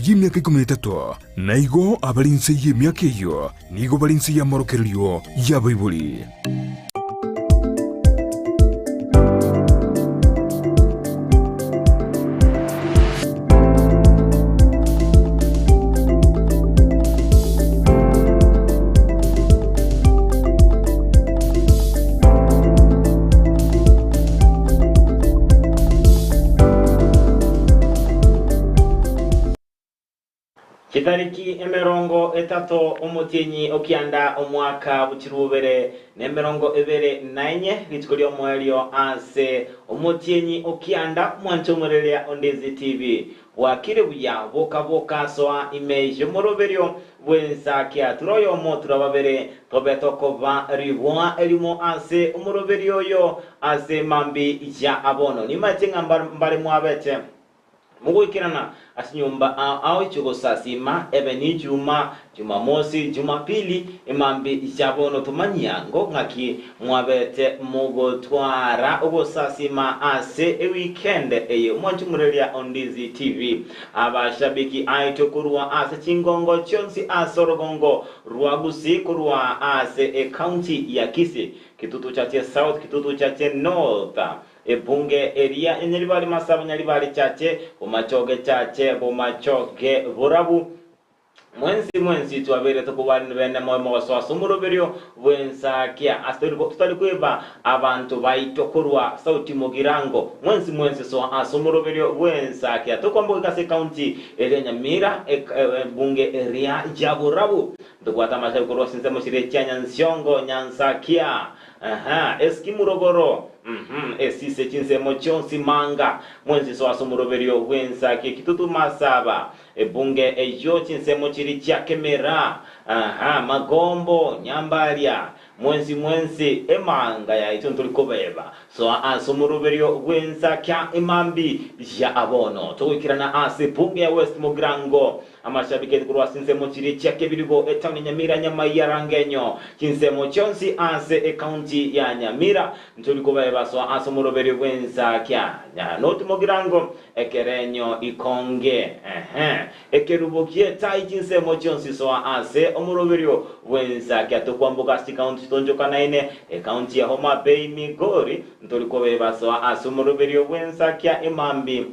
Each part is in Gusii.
y'emiaka ikomi na etato, na igo abare inse y'emiaka eyio nigo bare inse y'amorokererio y'abaibori. Chitariki emerongo etato omotienyi o kianda omwaka bw'chirubere nemerongo ebere na enye, rituko ri'omoerio ase omotienyi o kianda, mwanche omoreria o Ndinzi TV. Bwakire buya, boka boka soa ime y'omoroberio bw'ensakia, tura oyomo tura babere, tobe tokoba riboa erimo ase omoroberio oyo ase mambi ya bono. Nimache ng'a mbare mwabete mogoikerana ase nyomba ao ao chi'ogosasiima, ebe n'Ijumaa, Jumamosi, Jumapili, emambi ya bono tomanyia ngo ng'aki mwabete mogotwara ogosasiima ase ewikende eye. Omwanchi omoreria o Ndizi TV, abashabiki aito korwa ase chingongo chionsi ase orogongo rwa Gusii korwa ase ecounty ya Kisii, Kitutu Chache South, Kitutu Chache North, Ebunge eria ya Nyaribari Masaba, Nyaribari Chache, Bomachoge Chache, Bomachoge Borabu. Mwensi mwensi twabeire tokobana bene moyo mogosoa ase omoroberio bw'ensakia, ase totari kweba abanto baito korwa Sauti Mogirango. Mwensi mwensi soa ase omoroberio bw'ensakia. Tokwamboka ase ekaunti eria Nyamira, ebunge eria ya Borabu. Ntobwate amashabi korwa ase ensemo chiria chia Nyansiongo, Nyansakia, aha, Eskimu rogoro, uhum, esise chinsemo chionsi manga. Mwensi soa ase omoroberio bw'ensakia ekitutu masaba. Ebunge eyio chinsemo chiria chia Kemera, aha, Magombo, Nyambaria, mwensi mwensi emanga yaito ntori kobeba. Soa ase omoroberio bw'ensa kia emambi ya bono. Togoikerana ase ebunge ya West Mugirango. Amashabiki aito korwa ase ensemo chiria chia Kebirigo, etaoni ya Nyamira, Nyamaiya, Rangenyo, chinsemo chionsi ase ecounty ya Nyamira. Ntori kobeba. Soa ase omoroberio bw'ensa kia North Mugirango. Ekerenyo ikonge, ehe, ekerubo gi'etai chinsemo chionsi soa ase omoroberio bw'ensakia tokwamboka ase chikaunti chitonchokanaine, ekaunti ya Homa Bay, Migori, ntori kobeba soa ase omoroberio bw'ensakia emambi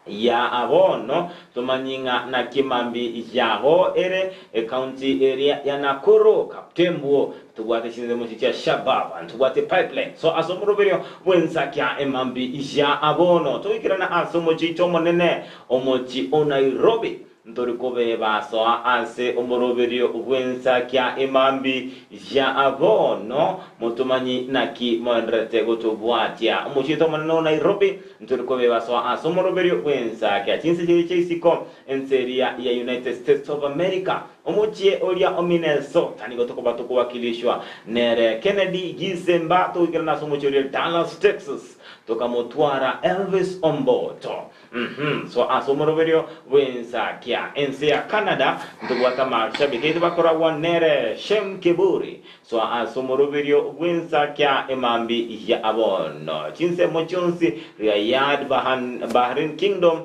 ya bono tomanyi ng'a naki emambi yago ere, ekaunti eria ya Nakuru, Kaptembwo, Ntobwate chinsemo chia Shabab, ntobwate pipeline. So ase omoroberio bw'ensakia emambi ya bono toikerana ase omochie oito omonene, omochie o Nairobi, ntori kobeba soa ase omoroberio bw'ensakia emambi ya bono, motomanyi naki moendererete gotobwatia. Omochie oito omonene o Nairobi, ntori kobeba soa ase omoroberio bw'ensakia chinse chiria chia isiko, ense eria ya United States of America. Omochie oria o Minnesota nigo tokoba tokowakilishwa nere Kennedy Gisemba togoikerana ase omochie oria Dallas, Texas, tokamotwara Elvis Omboto. Uhum. So ase omoroberio bw'ensakia ense ya Canada ntobwate amashabiki aito bakoragwa nere Shem Kiburi. So ase omoroberio bw'ensakia emambi ya bono chinsemo chionsi Riyadh, Bahrain Kingdom,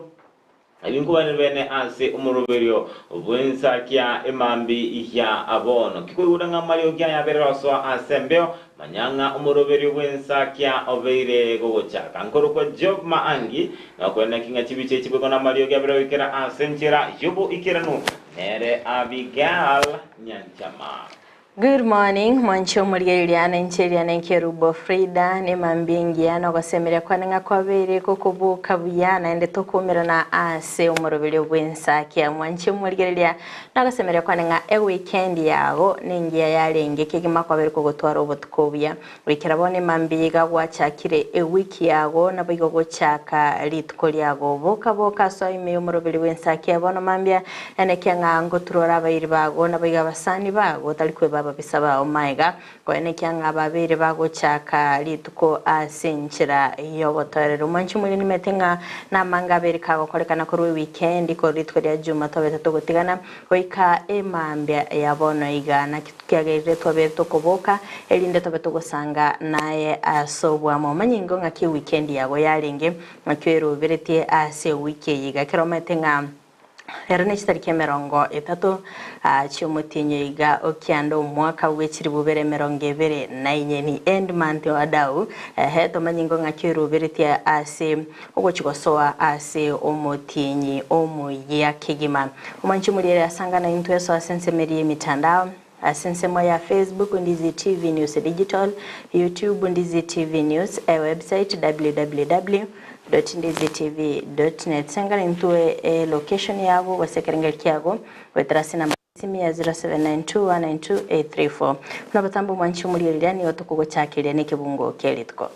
Ebinkubanire bene ase omoroberio bw'ensakia emambi ya bono. Kikoigure ng'a amariogi aya aberire osoa ase embeo, manya ng'a omoroberio bw'ensakia obeire gogochaka. Nkorokwa Job Maangi, nokweneki ng'a chibicha echi boigo namariogi abere goikera ase enchera y'oboikeranu, nere Abigail Nyanchama. Good morning mwanche omorigereria na inche eria nenkerubo Frida nemambia engiya nogosemeria kwane ng'a kwabeire gokoboka buya naende tokomerana ase omoroberio bw'ensakia mwanche omorigereria nogosemeria kwane ng'a eweekend yago nengiya yarenge kegima kwabeire kogotwara obotuko obuya goikera bono emambia iga gwachakire ewiki yago naboigo gochaka rituko riago boka boka asoa ime y'omoroberio bw'ensakia bono mambia Enekia ng'a ngoturore abairi bago, naboigo abasani bago, tari kweba ababisa bao magega. Koenekia ng'a ababeire bagochaka rituko ase enchera y'obotoereru. Mwanche moire nimete ng'a namanga abeire kagokorekana korwa ewikendi korwa rituko ria Juma twabete togotigana goika emambia ya bono iga. Naki kiagerire twabeire tokoboka erinde tobe togosanga naye ase oboamo. Omanye ingo ng'aki ewikendi yago yarenge, ng'aki oeroberetie ase ewiki eye iga. Ekero omanyete ng'a. Ero ne chitariki emerongo etato chi'omotienyi oiga o kianda omwaka bwe chilifu bibere emerongo ebere na inye ni end month wadau ehe tomanyi ngo ng'aki oiruberetie ase ogochi gosoa ase omotienyi omoyia kegima. Omwanchi omoriere asangana intwe eso ase ensemo eria y'emitandao ase ensemo ya Facebook Ndizi TV News Digital, YouTube Ndizi TV News, e website www dot ndizi tv dot net. Sengana intwe e location yago gose ekerengeri kiago goetera ase enamba y'esimi ya 0792192834. Buna botambe omwanchi omorigereria nigo tokogochakeria nekebungo kia rituko.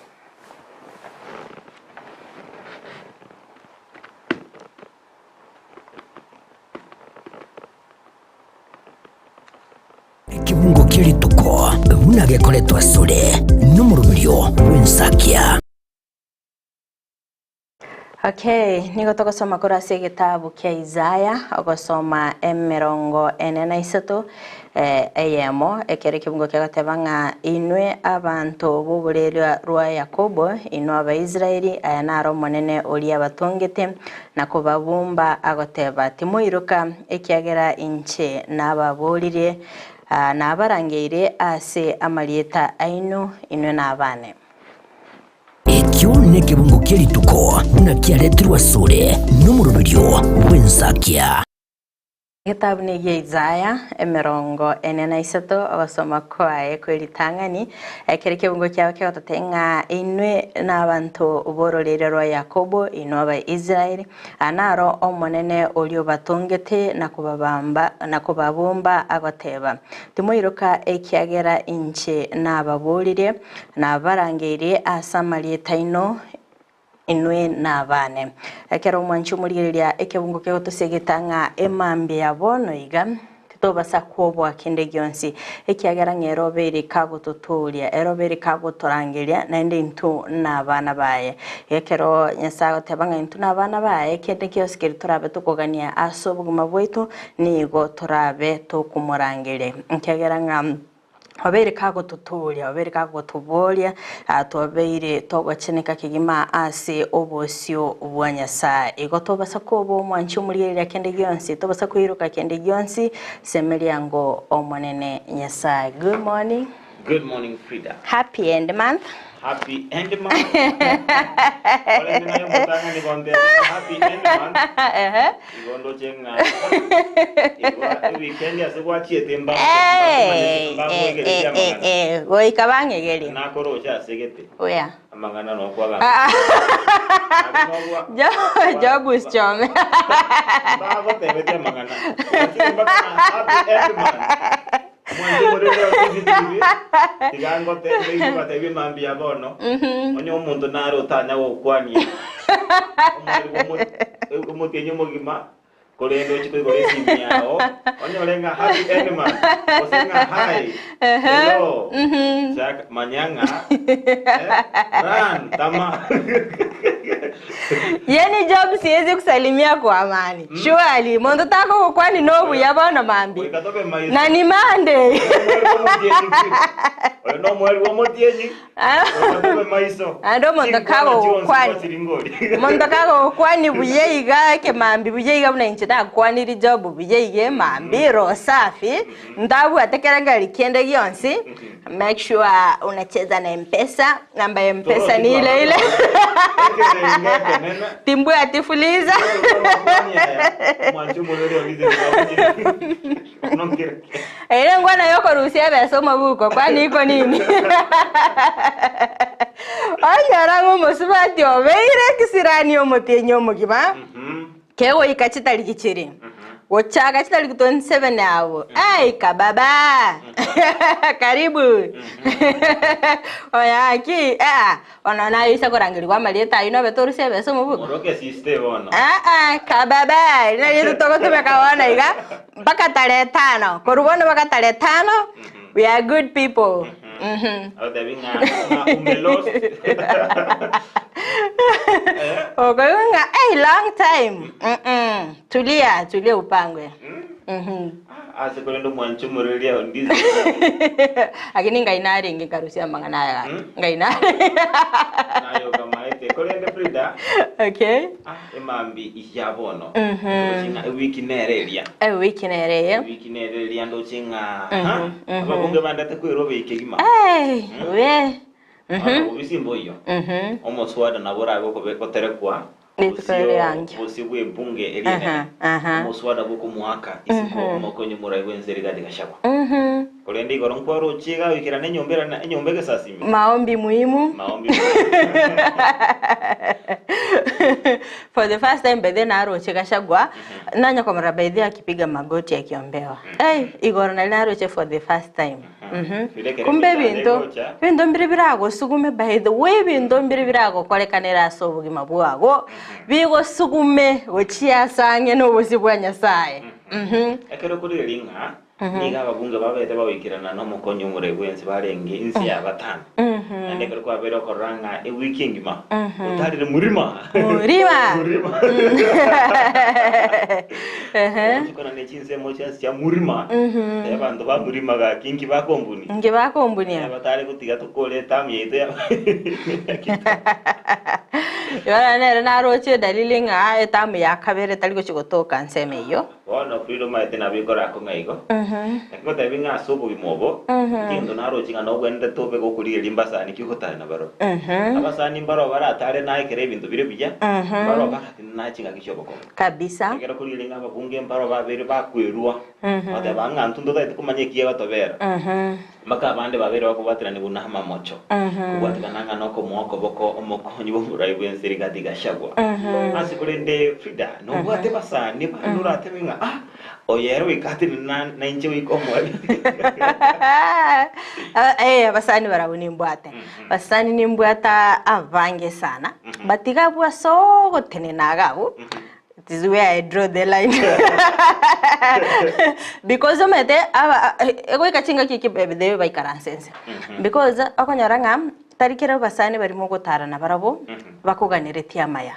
Ekebungo kia rituko buna gekoretwa asore nomoroberio bw'ensakia. Okay, nigo togosoma korwa ase egetabu kia Isaya, ogosoma emerongo ene na isato eh, eyemo, ekero ekebungo kegoteba ng'a inwe abanto b'oborerwa rwa Yakobo, inwe Abaisraeli, aya naro Omonene oria abatongete na kobabumba, agoteba, Timoiroka, ekiagera inche nababoririe, ah, nabarangeire ase amarieta aino, inwe nabane. Ekio nekebungo kie rituko buna kiaretirwe asore nomoroberio bw'ensakia. Egetabu negia Isaya emerongo ene na isato, ogosoma kwaye kwe ritang'ani. Ekero ekebungo kiabo kegototebia ng'a inwe nabanto b'ororeria rwa Yakobo, inwe Abaisraeli, aya naro Omonene oria obatongete na kobabamba na kobabomba agoteba, Timoiroka ekiagera inche nababoririe, Nabarangeirie ase amarieta aino, inwe nabane. Ekero omwanchi omorigereria ekebungo kegotosegeta ng'a emambia ya bono iga, titobasa kwoboa kende gionsi, ekiagera ng'a ere obeire kagototooria, ere obeire kagotorangeria, naende intwe nabana baye. Ekero Nyasae agoteba ng'a intwe nabana baye, kende gionsi keria torabe tokogania ase obogima bwaito, nigo torabe tokomorangeria, ekiagera ng'a Obeire kagototooria, obeire kagotoboria, twabeire togocheneka kegima ase obosio bwa Nyasae. Igo tobasa koba omwanchi omorigereria kende gionsi, tobasa koiroka kende gionsi, semeria ngo Omonene Nyasae. Good morning. Good morning Frida. Happy end month. Happy end month. Orende naye omotang'ani gontebia ng'a happy end month. Igo ndoche ng'a igo ewikendi ase gwachiete mba Eh, mbagoigeretie eh, eh, amang'ana. eh, goika bang'egerie. Nakoroche ase gete Oya. amang'ana nokwagamba. Jobus chome. Mbagotebetie amang'ana. Gwachire mpaka na happy end month. Mwanche morende CCTV, tiga ngote mbaise batebie mambia bono, onye omonto nare otanya gokwania omobere bw'omo- omotienyi omogima, korende ochie koigora esimi yao, onyore ng'a happy end month, gose ng'a hi, hello, chaka manya ng'a eh, run, tama. Yani Job siwezi kusalimia kwa amani. Surely monto takogokwani nobuya bono mambia. Goika tobe maiso. Na ni Monday. Oyo nomweri bw'omotienyi. Goika tobe maiso. Naende omonto Chinkwana chionsi kagogokwani. kwachiri Omonto kagogokwani buya iga ekemambi buya iga buna inche nakwaniri Job buya iga emambi roho safi ntabwate kerengererio kende gionsi Make sure unacheza na Mpesa, namba ya Mpesa ni ile ile. Timbwati fuliza. Ere ngwana yokorusia ebesa omobuko kwani iko nini? Onyora ng'a omosubati obeire ekisirani omotienyi omogima. Kegoika chitariki chiri, gochaka chitariki 27 abwo, ai kababa karibu oyo aki aa bono naisa korangerigwa amarieta ayio nobe torusie ebesa omobuko. Moroke sister bono. Aa kababa eri nario riria togotumeka bono iga mpaka tarehe tano, korwa bono mpaka tarehe tano we are good people. Agotebi ng'a ng'a umelost. Okoigwa ng'a ei long time mm tulia tulia upangwe. Mhm. Ase korende omwanchi omoreria ondize. Lakini ngai narenge nkarusia amang'ana aya gaki. Ngai narenge. Naye okamaete. Maete korende Frida, Okay. ah, emambi ya bono. Ndoche ng'a ewiki nere eria. Ewiki nere eye. Ewiki nere eria ndoche ng'a ha, ababunge bandete kwerwa obeike gima. Hey, we. Bono obobisi mboiyo. Omoswada nabo orabe okobe goterekwa Rituko bosio riangio. bosio bw'ebunge eria Aha, enene. aha. Omoswada bw'okomoaka isiko omokonyi omorai bw'ense Rigathi Gachagua. Korende igoro nkwarochie iga goikerana enyomba ere na enyomba egesasime. Maombi muhimu. Maombi For the first time by the naroche Gachagua nanya komorora by the akipiga magoti akiombewa. Hey, igoro nari naroche for the first time. Mhm. Birekere Kumbe emechando ebinto egocha. ebinto mbire biragosugume by the way ebinto mbire biragokorekanera ase obogima bwago bigosugume gochia ase ang'e na obosio bwa Nyasaye. Mhm. Ekero korigereria ng'a nigo ababunge babete bagoikerana nomokonyi omorai bw'ense barenge inse ya batano, naende ekero kwabeire okorora ng'a ewiki engima otarire murima Murima. murima Ehe. Gochikona ne chinsemo chionsi chia murima eh, abanto ba murima gaki inki bakombunia Inki bakombunia? Eh, batare gotiga tokore etamu yaito ya Bono nere naroche edalili ng'a etamu ya kabere tari gochia gotoka nsemo eyio. Bono Frida omanyete nabo ekore akong'a igo. Naki ngotebi ng'a ase obogima obo, egento naroche ng'a nogwenerete obe gokorigereria mbasani ki ogotara nabarobwo. Abasani mbaroo baratare naye ekero ebinto bire buya, mbaroo baratinde naye chingaki chi'obokong'u. Kabisa. Ekero korigereria ng'a ababunge mbaroo babeire bakwerua, bagoteba ng'a intwe ntotagete komanya eki egotobera. Mpaka abande babeire bakobwateranigwa namamocho, kobwatekana ng'a nokomoa okoboko omokonyi bw'omorai bw'ense Rigathi Gachagua. Ase korende Frida, nobwate basani bande oratebe ng'a ah, oyo ere goika atenene na nainche goika omoerio. Eh, abasani barabwo nimbwate. Basani nimbwate abange sana, but iga abwo ase ogotenena iga abwo, It is where I draw the line. Because omanyete aba egoika chingaki eki by the way baikaranse inse. Because okonyora ng'a tari kera abasani baria mogotarana barabwo bakoganeretie amaya.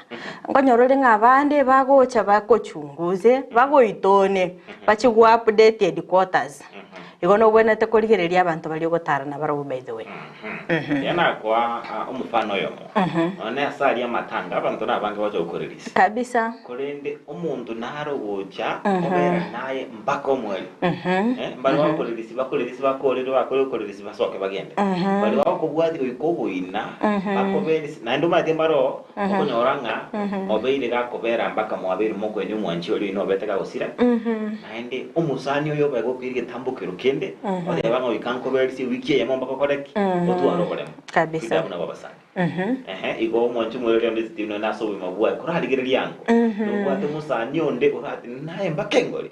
Nkonyora ore ng'a abande bagocha bakochunguze, bagoitone, bachie go update headquarters. Igo nobwenerete korigereria abanto baria ogotarana barabwo by the way. Erio nakoa omofano oyomo, Nonya ase aria amatanga abanto nabange bagocha gokorerisia. Kabisa. Korende omonto nare ogocha obera naye mpaka omoerio. Eh, mbaria bagokorerisia bakorerisia bakorire bakore gokorerisia basoke bagende. Baria bagokobwatia goika oboina bakoberisia naende omanyete mbaroo okonyora ng'a obeire gakobera mpaka mwabeire mokoenia omwanchi oria oino obete gagosira. Naende omosani oyo obe gokoira egetambokero kende, oteba ng'a goika nkoberesie ewiki eyemo mpaka okore ki? Otware oboremo. Kabisa. Goika abwo nabo abasani. Ehe, igo omwanchi omwereri onde Stephen onde ase obogima bwaye, korarigereria ango, nobwate omosani onde orati naye mpaka engori.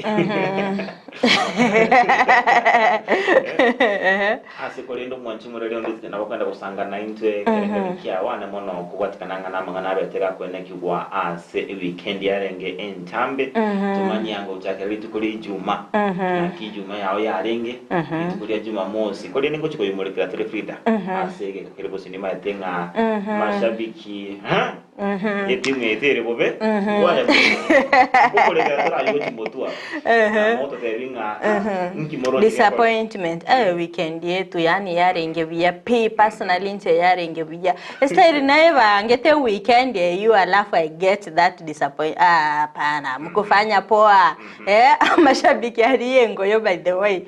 Ase korende omwanchi omwereri onde Stephen nabo okogenda gosanga naintwe ekerengerio kiao ane mono kobwatikana ng'a namang'ana abete gakwenekigwa ase ewikendi yarenge entambe, tomanye ango gochakera rituko ria Ijuma, naki Ijuma yao yarenge, rituko ria Jumamosi, korende ngochia koyomorikera tore Frida, ase egeka kere bosio nimaete ng'a mashabiki ha etimu yaito ere bobe, nkwanya nkokorekera toraye gochia motwe aba, nabo ototebi ng'a nki moroche gekore. Disappointment eh weekend yetu yaani yarenge buya pi personally inche yarenge buya Estyle naebangete weekend eyio alafu I get that disappoint ah hapana mkufanya poa eh amashabiki aria engoyo by the way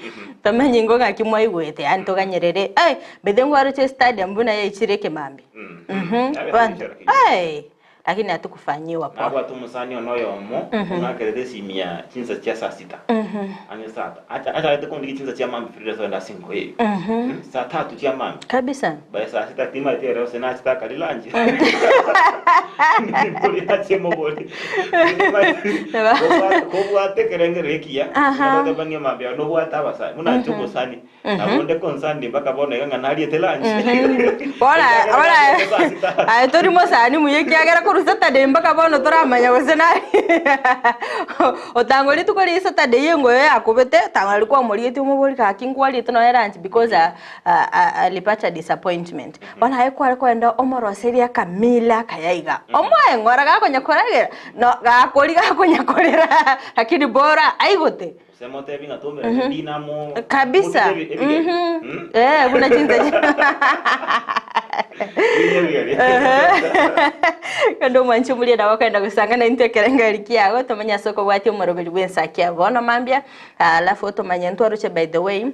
tomenye ingo ng'aki mwaigwete yaani toganyerere eh by the way nkwaroche stadium buna yaichire ekemambia mhm abanto eh lakini hatukufanyiwa poa. Nabwate omosani one oyomo ong'akerete esimi ya chinsa chia saa sita ang'e saa Achagete kondigia chinsa chia mambia Frida toende ase enko eye. Saa tatu chia mambia. Kabisa. By saa sita timaeti ere gose nachete akari lunch. Nibori ache mobori. Kobwate ekerengerio ekiya, Aha. noteba ng'a mambia nobwate abasani. Buna inche omosani, nabo onde concerned mpaka bono iga ng'a nariete lunch. Bono Ekiagera bono nariete saa sita. aye tori mosani muya ekiagera korwa Saturday mpaka bono toramanya gose nari Otang'o rituko ria Saturday engoyo yakobete, otang'o nari kwamorigetie omobori gaki nkwariete nonya lunch because alipata disappointment. Bono aye kware kogenda omoroserie akamila akaya iga, omoe ng'ora gakonya koragera, no gakori gakonya korera lakini bora aigote. Gose motebi ng'a toumerane dinner amo Kabisa motige ebigeni. Eh buna chinsa. Kende omwanchi omoria nabo okogenda gosanga naintwe ekerengeri kiago tomanye ase okobwatia omoroberi bw'ensaki ya bono mambia alafu otomanye ntwaroche by the way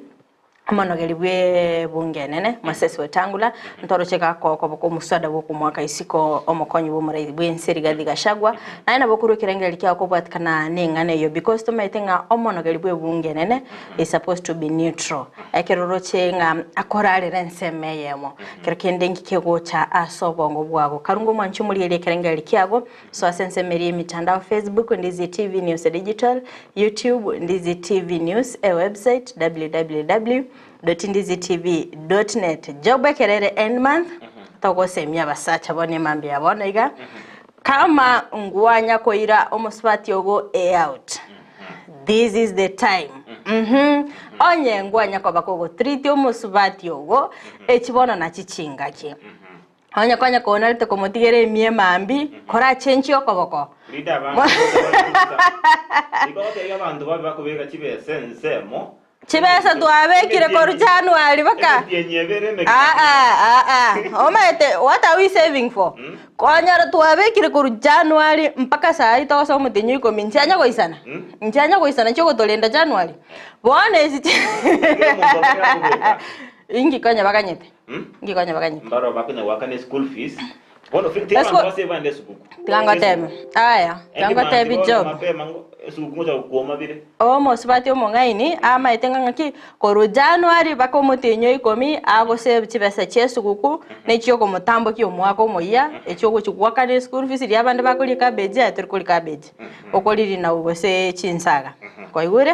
omonogeri bw'ebunge enene Moses Wetangula ntwaroche gakoa okoboko omosuada bw'okomoaka isiko omokonyi bw'omorai bw'ense Rigathi Gachagua naye nabo okorwa ekerengeri kiago kobwatikana neng'ana eyio because tomaete ng'a omonogeri bw'ebunge enene is supposed to be neutral ekero oroche ng'a akorarera ensemo eyemo Kero kende inki kegocha ase obongo bwago? Karunga omwanchi omorierie ekerengererio kiago. Soa ase ensemo eria y'emitandao Facebook, Ndizi TV News Digital, YouTube, Ndizi TV News, ewebsite www.ndizitv.net. Job ekero ere end month, togosemia abasacha bono emambia ya bono iga, kama ngwanya koira omosubati ogo eout. This is the time. Mhm. Onye ngwanya koba kogotreat omosubati ogo, echi bono nachi chingaki. Onye konya konarete komotigera emia emambi, korachenchie okoboko. Rida abanto bose bare Nigo ogotebia abanto babe bakobeka chibesa ensemo Chibesa twabekire korwa January baka Emetienyi ebere emegima. Ah, ah, ah, ah. Omanyete what are we saving for? Konyora twabekire korwa January mpaka sahi togosoa omotienyi o ikomi nchianya goisana? Nchianya goisana chiogotorenda January? Bono esi chi Kera omonto okare akobeka. Inki konya baganyete? Inki konya baganyete? Mbaro bakonya goakana eschool fees. Bono tiga Esku- abanto base bande esukuku. Tiga ngotebe. Aya, tiga ngotebi job. Mapema ngo esukuku ngocha gokuoma bire. Omosubati omong'aini amaete ng'a ng'aki korwa January mpaka omotienyi o ikomi agosave chibesa chia esuguku na echiokomotambokia omwaka omoyia, echiogochia goakana eschool fees riria abande bakoria cabbage aye tori koria cabbage, okoria rinagu gose chinsaga, kwaigure?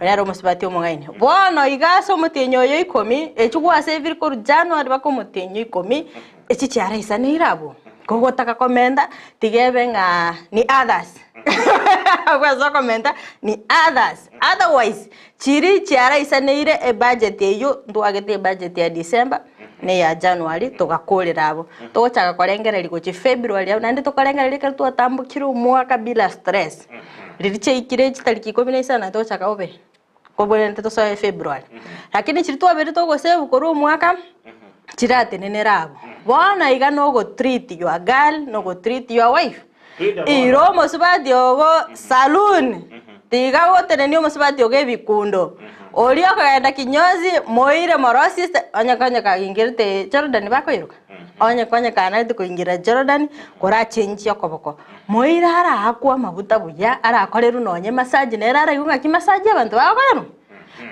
Oyo nere omosubati omong'aini. Bono iga ase omotienyi oyo ikomi, echio gwasavire korwa January mpaka omotienyi o ikomi, Echi chiaraisaneire abwo, kogotaka komenta tiga ebe ng'a ni others abwo ase okomenta ni others, otherwise chiri chiaraisaneire ebudget eywo ntwagete ebudget ya December na eya January togakorera abwo. Togochaka korengereria gochia February abwo naende tokorengereria ekero twatambokire omwaka bila stress, riria chiaikire chitariki ikomi na isano naende togochaka bobe, kobwenerete tosoe February. Lakini chiria twabeire togosave korwa omwaka. chiratenenere abwo. Bono iga nogotreat your girl, nogotreat your wife. Ira omosubati ogo saloon, tiga gotenenia omosubati ogo ebikundo. Oria okogenda kinyozi, moire morosie ase onye konya kagingerete Jordan bakoiroka? Onye konya kanarete koingera Jordan, korachenchie okoboko. Moire araakwe amaguta buya, arakorerwe nonye massage nere araigwe ng'aki massage abanto bagokorerwa.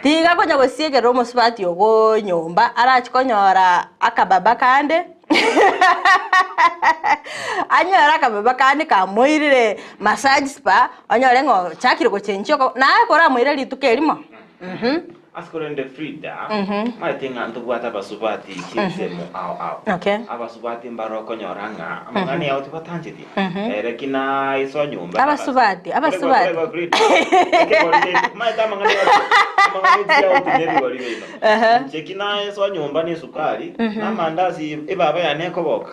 Tiga konya gosiekerera omosubati ogo nyomba arache konyora akababa kande anyore akababa kande kamoirire massage spa onyore ng'a ochakire gochenchia oko naye koramoire rituko erimo mh. Ase korende Frida, maete ng'a ntobwate abasubati chinsemo ao ao. Okay. Abasubati mbare okonyora ng'a amang'ana yao tibatancheti. Ere ki na iso nyomba. Abasubati, abasubati. Maete amang'ana amang'ana echiao tinyebigori bino. Inche ki naesoa nyomba na esukari, na amandasi ebaba yane ekoboka.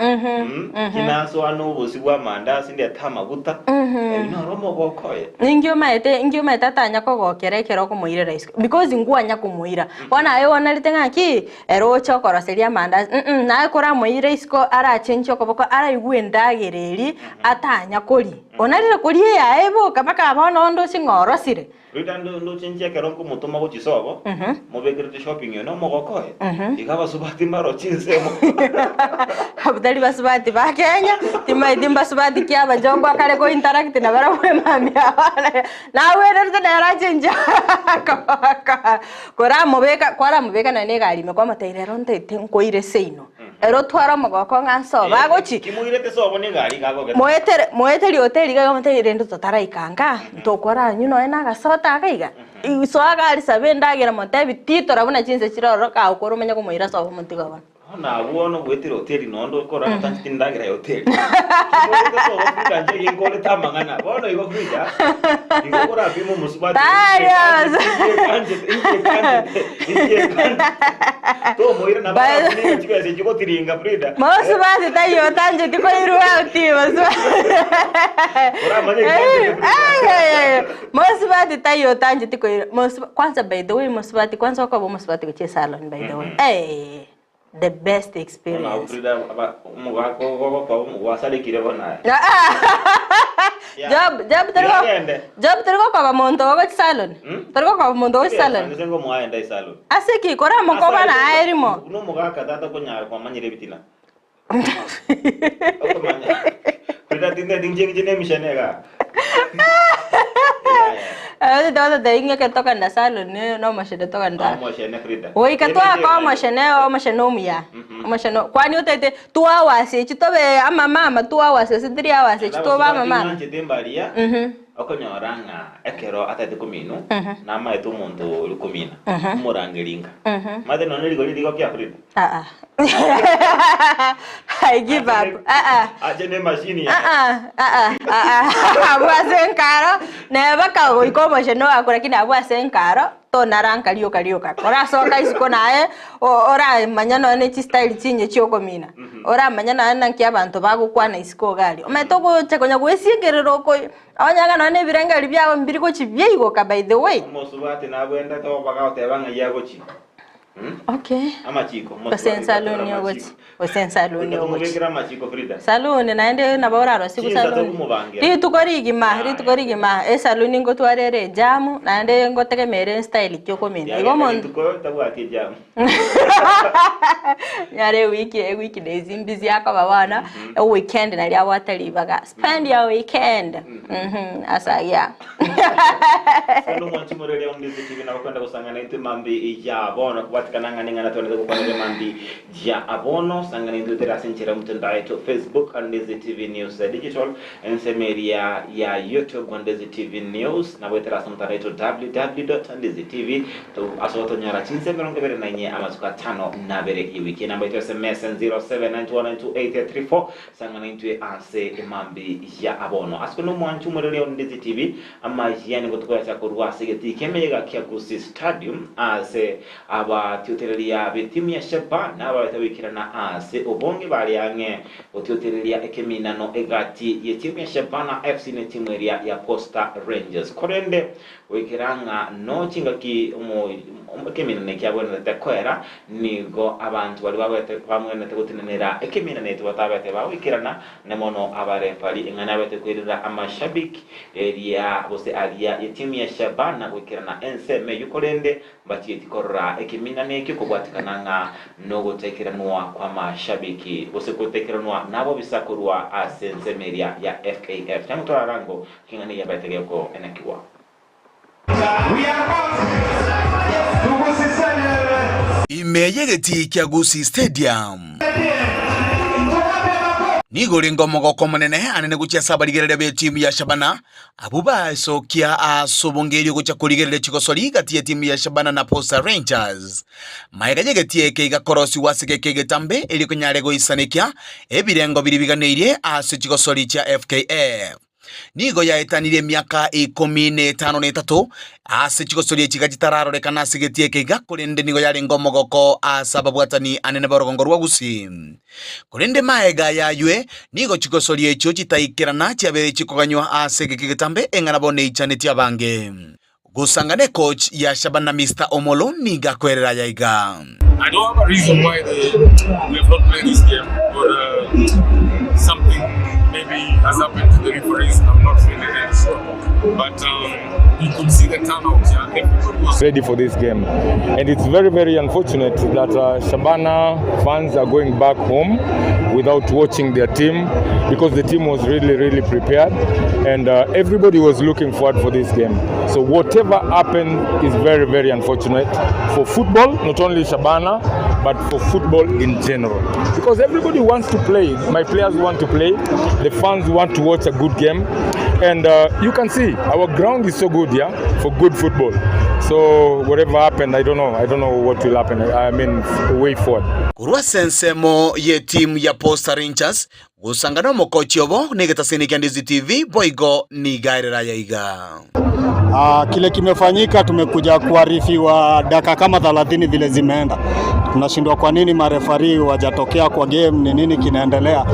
Ki nasoa na obosie bwa amandasi ndete amaguta. Ebi noro omogoko oye. Ninki omaete, inki omaete atanya kogokera ekero okomoirera isiko because nkwanya komoira. Bono aye onarete ng'aki, ere oche okoroseria amandasi mm naye koramoire isiko arachenchie okoboko araigwe endagera eria atanya koria. Onarire koria eyaye boka mpaka bono onde oche ng'a orosire. Rita ndochenchie ekero nkomotoma gochia sobo, mobekerete shopping oyo nomogoko oye, iga abasubati mbaroche ensemo. Abwo tari basubati ba Kenya, timaeti mbasubati ki abachongo akare ko interact na barabwo emambia abana. Nagwenerete nere achenchie akoboko. Koramobeka kwaramobeka naende egari ime kwamotebia rero ntaete nkoire seino. Ere otware omogoko ng'a nsobo agochi. Kimoirete sobo negari iga agogete. Moetere moeterie hoteli iga omotebi rende totaraika nka, ntokoranywa nonya na agasota aka iga. Soa gari saba endagera motebi titora buna chinse chire ororo kagokora omanye komoira sobo omotigo bono. Bono abwo bono goetera hoteli nonya okora ng'a tancheti endagera ya hoteli. Kimoirete sobo Frida inche ginkorete amang'ana. Bono igo Frida, igo okorapima omosubati Tari ase. inche ekanchete, inche ekanchete, inche ekanchete. Tomoira nabo By- arakunenga chibesa echio gotiringa Frida. Mosubati taiyo otancheti koirwa out mosubati. Oramanye ekianchete Frida. Mosubati taiyo otancheti koirwa mosuba kwanza by the way mosubati kwanza okoba omosubati gochia esalon by the way eh. the best Bono experience. Frida aba omogaka ogokoba gwasarekire bono aye. Yeah. Job, Job tori go- Yagende. Job tori gokoba monto ogochi salon. Hmm? Tori gokoba monto ogochi salon. Ase ngomoaenda esalon. Ase ki kora mokoba na aye rimo. Buna omogaka tata konyara kwamanyire ebitina. Okomanya. Frida tinde tinche nche nemishene iga. Yeah, Eh, tototebia ng'a ekero tokogenda salon nomoshene yeah. togenda. Omoshene Frida. Goika twaka omoshene omoshene omuya. Omoshene kwani otagete two hours echi tobe amamama two hours gose three hours echi tobe amamama. Ng'anchete mbaria okonyora ng'a ekero atagete kominwa namaete omonto oria okomina omorangeria nka. Omanyete nonye rigori rigokia Frida. Ah ah. I give up. Ah ah. Ache ne machine yaye. Ah ah ah ah ah. Abwo ase enkaro neba kagoika omochenu oakwe lakini abwo ase enkaro tonaranka rioka rioka. Orasoka isiko naye o- oramanya nonye ne chistyle chinye chiokomina. Oramanya nonye naki abanto bagokwana isiko iga aria. Omanyete ogocha konya goesiengerera oko onye iga nonye na ebirengeri biago mbiri gochi biaigoka by the way. Omosubati nabwendete bagoteba ng'ai agochi. Okay. Amachiko. Gose ensaluni ogochi. Gose ensaluni ogochi. Tumubekere amachiko Frida. Saluni naende nabo orarosiwu Chinsa saluni. tokomobangira. Rituko rigima, rituko rigima esaluni ngotwara ere ejamu naende ngotegemera estyle ki okomina. Igo omonto Rituko tabwati ejamu. nyare ewiki ewiki days mbisi akoba bono eweekend nari abwate ribaga. Spend your weekend. Asa yeah. Bono omwanchi moreria onde ase ekibi nabo kwenda gosang'ana intwe mambi ya bono kobwatikana ng'a ning'ana twenete gokwanera mambi ya bono sang'ana intwe tere ase enchera y'omotandao yaito Facebook Ondezi TV News Digital ensemo eria ya YouTube Ondezi TV News nabo etere ase omotandao yaito www.ondezitv ase gotonyora chinsa 24 amatuko atano na abere y'ewiki enamba yaito SMS 0792928334 Sang'ana intwe ase emambi ya abono. Ase kore nomwanchi omoreri o Ndizi TV, amayia nigo tokoyacha korwa ase egetii ki'emeyega kia Gusii Stadium ase abatiotereria b'etimu ya Shabana abarete goikerana ase obonge bare ang'e gotiotereria ekeminano egati y'etimu ya Shabana FC n'etimu eria ya Posta Rangers. Korende Goikera ng'a no chingaki ekeminane kiagwenerete koera, nigo abanto baria bagwete bamwenerete gotenenera ekeminane tibatabete bagoikerana, ne mono abarefari ing'ana abete koirera amashabiki eria gose aria yetimu ya Shabana goikerana ensemo eyio korende mbachigeti korora ekeminane ekio kobwatikana ng'a nogotaikeranwa kw'amashabiki gose gotaikeranwa nabobisa korwa ase ensemo eria ya FKF. Tango torarango King'ana egiabaete gekoenekigwa. Ime y'egetii kia Gusii Stadium. Nigo orenge omogoko omonene anene gochia ase abarigereria b'etimu ya Shabana, abwo baesokia ase obongerio gochia korigereria chigosori gati y'etimu ya Shabana na Posta Rangers. Magega y'egetii eke igakorosigwa ase geke egetambe erio kenyare goisanekia ebirengo biria biganeirie ase chigosori chia FKF. Nigo yaetanirie emiaka ikomi na etano na etato ase chigosoria echi chitararorekana ase egetii eke iga, korende nigo yarenge omogoko ase ababwatani anene b'orogongo rwa Gusii. Korende maega y'aywe, nigo chigosoria echio chitaikerana chiabeire chikoganywa ase egeka egetambe eng'ana bono eichanetie abange. Gosangana ecoach ya Shabana Mister Omolo nigo akwerera aya iga. I don't have a reason why they, we have not played this game but uh, something maybe has happened to the referees. I'm not really, really sure. But um, you could see the turnout. Yeah? Everybody was ready for this game. And it's very, very unfortunate that Shabana fans are going back home without watching their team because the team was really, really prepared and everybody was looking forward for this game. So whatever happened is very, very unfortunate for football, not only Shabana, but for football in general. Because everybody wants to play. My players want to play. The fans want to watch a good game. And you can see our ground is so good, yeah, for good football. So whatever happened, I don't know. I don't know what will happen. I mean, way forward. Korwa ase ensemo y'etimu ya Posta Rangers, Gosanga nomokochi obo negetasini kia Ndizi TV boigo niga erere aya iga. Ah, kile kimefanyika tumekuja kuarifiwa dakika kama 30 vile zimeenda. Tunashindwa kwa nini marefari wajatokea kwa game, ni nini kinaendelea.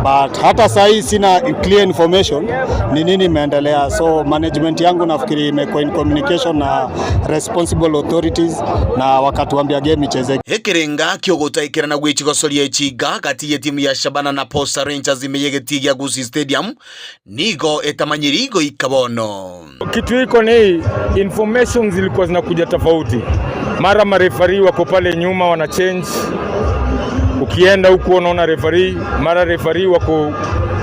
But hata saa hii sina clear information ni nini imeendelea, so management yangu nafikiri imekuwa in communication na responsible authorities na wakatuambia game ichezeke. Ekerenga ki'ogotaikerana gwe chigosoria echinga gati y'etimu ya Shabana na Posta Rangers ime y'egetii gia Gusii Stadium nigo etamanyiri goika bono. Kitu iko ni information zilikuwa zinakuja tofauti, mara marefari wako pale nyuma wana change, ukienda huku unaona refari, mara refari wako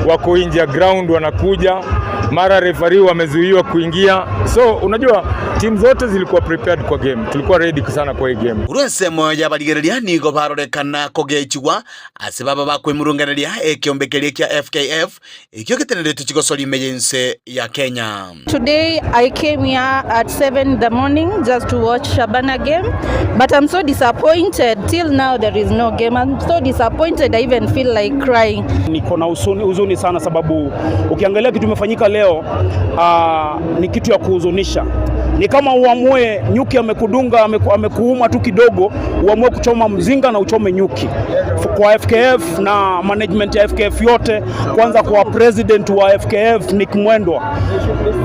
wako nje ya ground wanakuja, mara refari wamezuiwa kuingia. So unajua timu zote zilikuwa prepared kwa game, tulikuwa ready sana kwa hii game. Korwa ensemo y'abarigereria nigo barorekana kogechigwa ase baba bakwemurunganeria ekeombe keria kia FKF Ekio geteneretwe chigosori ime y'ense ya Kenya. Today I came here at 7 in the morning just to watch Shabana game but I'm so disappointed till now there is no game. I'm so disappointed I even feel like crying. Niko na huzuni, huzuni sana sababu ukiangalia kitu imefanyika leo ni kitu ya kuhuzunisha. Ni kama uamue nyuki amekudunga amekuuma tu kidogo, uamue kuchoma mzinga na uchome nyuki. Kwa FKF na management ya FKF yote, kwanza kwa president wa FKF Nick Mwendwa,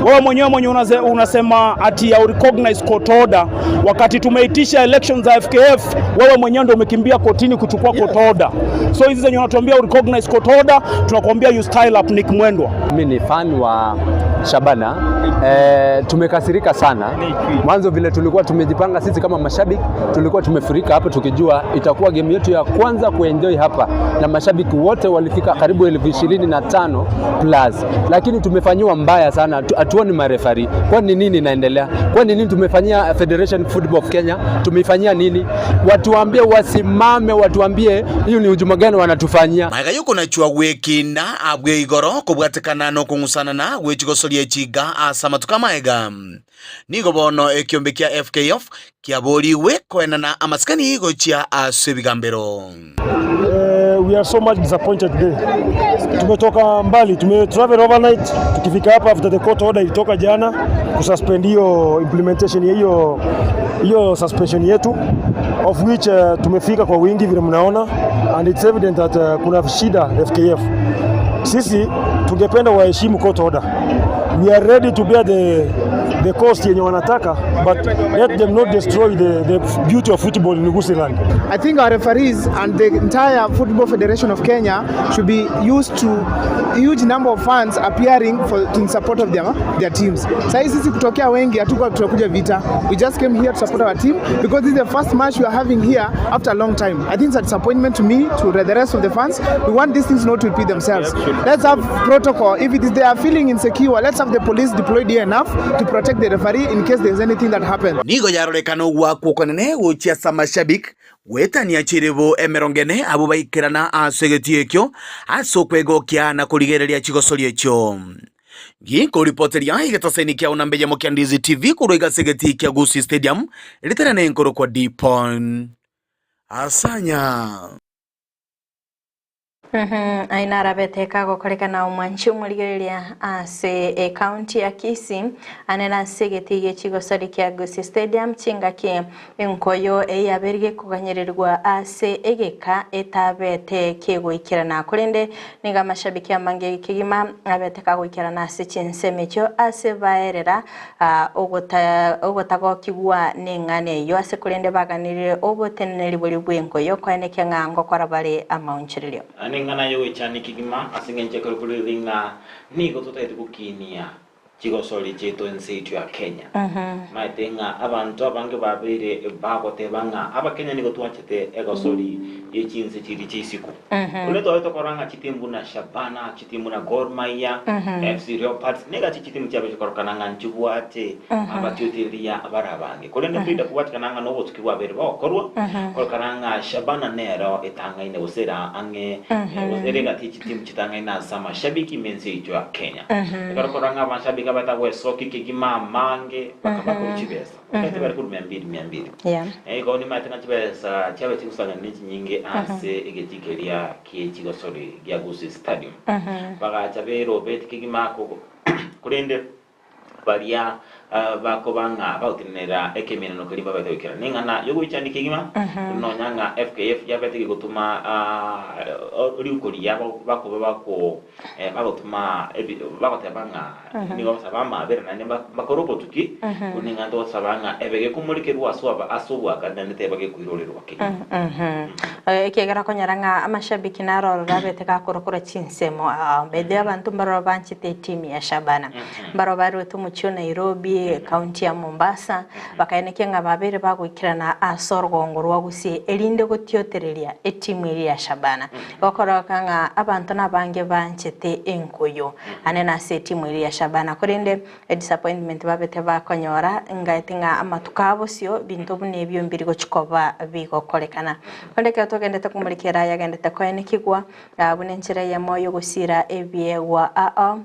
wewe mwenyewe mwenye unasema ati ya recognize court order, wakati tumeitisha elections za FKF, wewe mwenyewe ndio umekimbia kotini kuchukua court order. So hizi zenye unatuambia recognize court order, tunakuambia you style up Nick Mwendwa. Mimi ni fan wa Shabana. Tumekasirika sana mwanzo vile tulikuwa tumejipanga sisi kama mashabiki, tulikuwa tumefurika hapa tukijua itakuwa game yetu ya kwanza kuenjoy hapa, na mashabiki wote walifika karibu 25,000 plus, lakini tumefanyiwa mbaya sana. Hatuoni marefari. Kwani nini inaendelea? Kwani nini tumefanyia Federation Football of Kenya? Tumeifanyia nini? Watuambie, wasimame, watuambie hiyo ni hujuma gani wanatufanyia. Magega y'okonachwa gw'ekiina abwe igoro kobwatekana nokong'usanana gwe chigosoria echiga ase amatuko amaega. Nigo bono ekiombe kia FKF kiaborigwe koenana amasikani gochia ase ebigambero. We are so much disappointed today. Tumetoka mbali, tume travel overnight tukifika hapa after the court order ilitoka jana kususpend hiyo implementation ya hiyo hiyo suspension yetu of which tumefika kwa wingi vile mnaona and it's evident that kuna shida FKF. Sisi tungependa waheshimu court order. We are ready to bear the cost yenye wanataka but let them not destroy the beauty of football in Gusiland. I think our referees and the entire Football Federation of Kenya should be used to huge number of fans appearing for in support of their teams. Sasa sisi kutokea wengi hatukuwa tutakuja vita. We just came here to support our team because this is the first match we are having here after a long time. I think it's a disappointment to me, to the rest of the fans. We want these things not to repeat themselves. Let's have protocol. If it is they are feeling insecure, let's have the police deployed here enough to protect the referee in case there's anything that happens. Nigo yarorekana ogwakwa okonene gochia ase amashabiki goetania chiribu emerongo ene abwo baikerana ase egetii ekio ase okwegokia na korigereria chigosoria echio. Ginkoripoteria egetaseni kia Unambe Yamo kia Ndizi TV korwa iga ase egetii kia Gusii Stadium ritera nenkoro kwa Dipon Asanya. Aye narabete kagokorekana omwanchi omorigereria ase ekaunti ya Kisii ane nase egetii gie chigosori kia Gusii Stadium chingaki enkoyo eyaberire koganyererwa ase egeka etabete kegoikerana korende niga amashabiki amange kegima abete kagoikerana ase chinsemo echio ase baerera ogotagokigwa neng'ana eywo ase korende baganire oboteneneri bori bwa enkoyo koenekia ng'a ngokora bare amaonchererio. Neng'ana yogoichani kegima ase eng'encho ekero korire ng'a nigo totaete gokinia chigosori chiaito ense yaito ya Kenya. Maete ng'a abanto abange babeire bagoteba ng'a abakenya nigo twachete egosori ye chinse chiria chia isiko. Korende twabete tokora ng'a chitimu buna Shabana, chitimu buna Gor Mahia, FC Leopards, niga chitimu chiabeire chikorokana ng'a nchibwate abatioteria bare abange. Korende Frida kobwatekana ng'a nobotuki bwabeire bogokorwa, korokana ng'a Shabana nero etang'aine gose ere ang'e gose ere egati ye chitimu chitang'aine ase amashabiki ime ense yaito ya Kenya. Ekero okorora ng'a amashabiki abatagwesokia kegima amange mpaka bakorwa chibesa. Omanyete bare korwa mia mbili mia mbili. Igo nimanyete ng'a chibesa chiabe chigosang'ana ne chinyinge ase egetii keria kie chigosori gia Gusii Stadium. Bagacha berobeti kegima korende baria. Bakoba ng'a bagotenenera ekemeneno keria mbabete goikera neng'ana y'ogoichania kegima, nonya ng'a FKF yabete gegotoma riuko riya bakoba bako bagotoma bagoteba ng'a nigo bagosaba amabera naende mbakore obotuki, korende neng'ana togosaba ng'a ebe gekomorekerwa ase obwakani naende teba gekoirorerwa kegima. Ekiagera okonyora ng'a amashabiki naro ororo abete gakorokora chinsemo by the way abanto mbaroro banchete etimu ya Shabana. Mbaro barwete omochie o Nairobi, ekaunti ya Mombasa, bakaenekia ng'a babeire bagoikerana ase orogongo rwa Gusii erinde gotiotereria etimu eria ya Shabana. Gokoroka ng'a abanto nabange banchete enkoyo ane nase etimu eria ya Shabana korende edisappointment babete bakonyora ngaete ng'a amatuko a bosio binto buna ebio mbiri gochi koba bigokorekana. Korende ekero togendete komorikera yagendete koenekigwa buna enchera eyemo yogosira ebiegwa ao.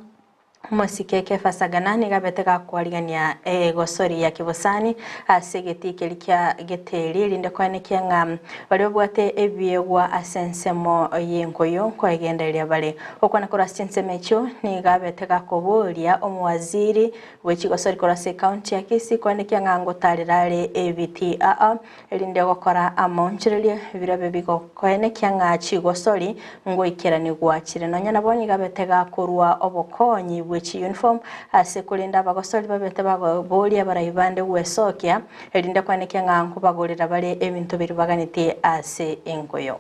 Omosike Kefa Sagana nigo abete gakwarigania egosori ya kibosani ase egetii keria kia Geteri erinde koenekia ng'a baria babwate ebiegwa ase ensemo y'enkoyo nkoegendereria bare. Gokwana korwa ase chinsemo echio nigo abete gakoboria omowaziri bwe chigosori korwa ase ecounty ya Kisii koenekia ng'a ngotarera are ebitii aa Erinde gokora amaonchoreria birabe bigokoenekia ng'a chigosori ngoikeranigwa chire. Nonya nabo nigo abete gakorua obokonyi bwe chiuniform ase korende abagosori babete bagoboria abarai bande gwesokia, erinde koenekia ng'a nkobagorera bare ebinto biria baganetie ase engoyo.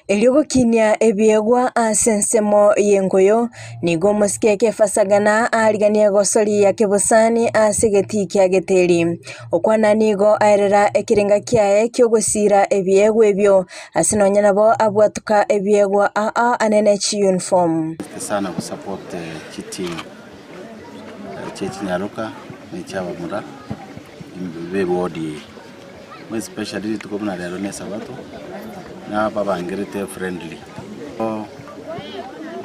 Erio gokinia ebiegwa ase ensemo y'engoyo, nigo omosike Kefa Sagana aariganie egosori ya kebosani ase egetii kia Geteri. Okwana nigo aerera ekerenga kiaye ki'ogosiira ebiegwa ebio, ase nonya nabo abwatuka ebiegwa aa ane ne chiyunifomu. Sana gosupport chitimu chie chinyaroka na echiabamura b'eward eye. More especially rituko buna rero na esabato, nababangerete friendly.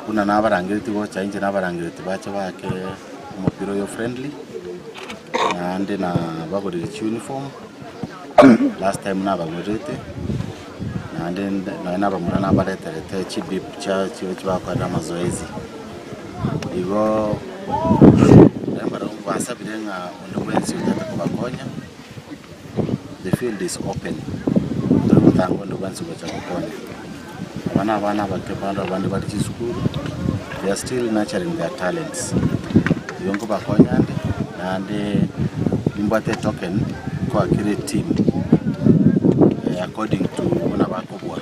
Buna nabarangereti gocha inche nabarangereti bache baake omopira oyo friendly, naende nabagorire chiuniform, last time nabagorerete, naende nonye na abamura nabareterete chibib chia chiria chibakorera amazoezi. Igo barabwo basabire ng'a onde bwensi otagete kobakonya. The field is open, tori gotanga onde bwensi gocha gokonya. Aba na abana abake bande abande bare chisukuru, they are still nurturing their talents. Igo nkobakonya ande, naende nimbwate etoken nkoa kera eteam according to buna bakobua.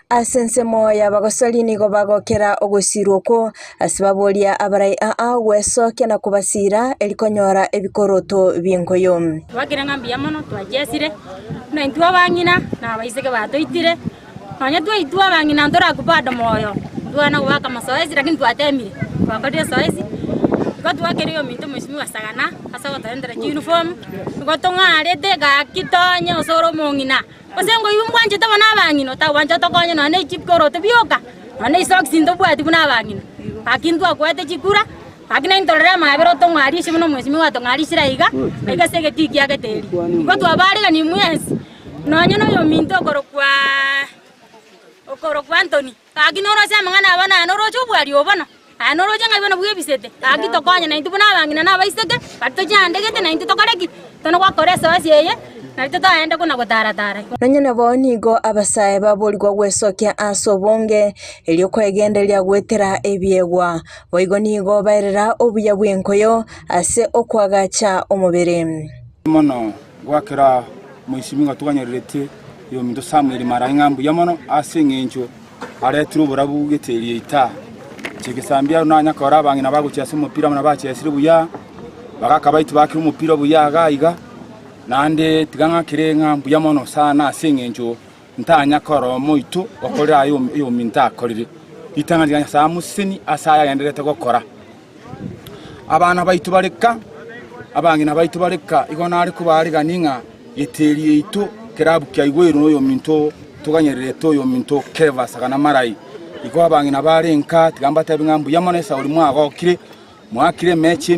Ase ensemo y'abagosori nigo bagokera ogosiirwa okwo, ase baboria abarai aa gwesokia na kobasiira, eri konyora ebikoroto bi'enkoyo. Twakire ng'a mbuya mono twachesire, buna intwe abang'ina na abaiseke batoitire, nonya twaitwa abang'ina ntorakwa bado moyo, ntwana goaka mazoezi lakini twatemire, twakorire ezoezi, igo twakeire ominto mheshimiwa Sagana ase ogotorentera chiuniform, igo tong'arete gaki tonye ase ore omong'ina. Gose ngoigwe mbwanchete bono abang'ina, otagwancha otokonye nonya ne chikoroto bioka, nonya ne chisokisi ntobwati buna abang'ina. Gaki ntwakwete chikura, gaki naintwe torore amabera otong'arishe buna omwesimigwa atong'arishire aiga, aiga ase egetii kia Geteri. Igo twabaarigani mwensi, nonya na oyominto okorokwaaa okorokwa Anthony. Gaki noroche amang'ana aya bono, aye noroche obwari obo bono, aye noroche ng'ai bono bwebisete. Gaki tokonye naintwe buna abang'ina na abaiseke, baria tochiandegete naintwe tokore ki? Tone gokora esoesi eye, nario totaende kona gotara-tara. Nonya nabo nigo abasae baborigwa gwesokia ase obonge, erio kwegendereria goetera ebiegwa. Boigo nigo baerera obuya bw'enkoyo ase okoagacha omobere. Mono gwakera Mwesimigwa twanyorerete oyominto Samuel Marangi ng'a mbuya mono ase eng'encho aretire oborabu gete eria Chigesambia nanya kora abang'ina bagochia ase omopira buna bachesire buya, bagaka baito bakire omopira buya iga iga, naende tiga ng'akere ng'a mbuya mono sana ase eng'encho ntanya kora omoito okorire aya oyominto akorire. Ritang'ani riria Nyasae amosesenie ase aya agendererete gokora. Abana baito bare ka, abang'ina baito bare ka, igo nare kobaarigania ng'a geteri yaito kerabu kiaigweirwe noyominto toganyererete oyominto Kefas na Marai. Igo abang'ina bare nka, tiga mbatebi ng'a mbuya mono esauri mwagokire, mwakire emechi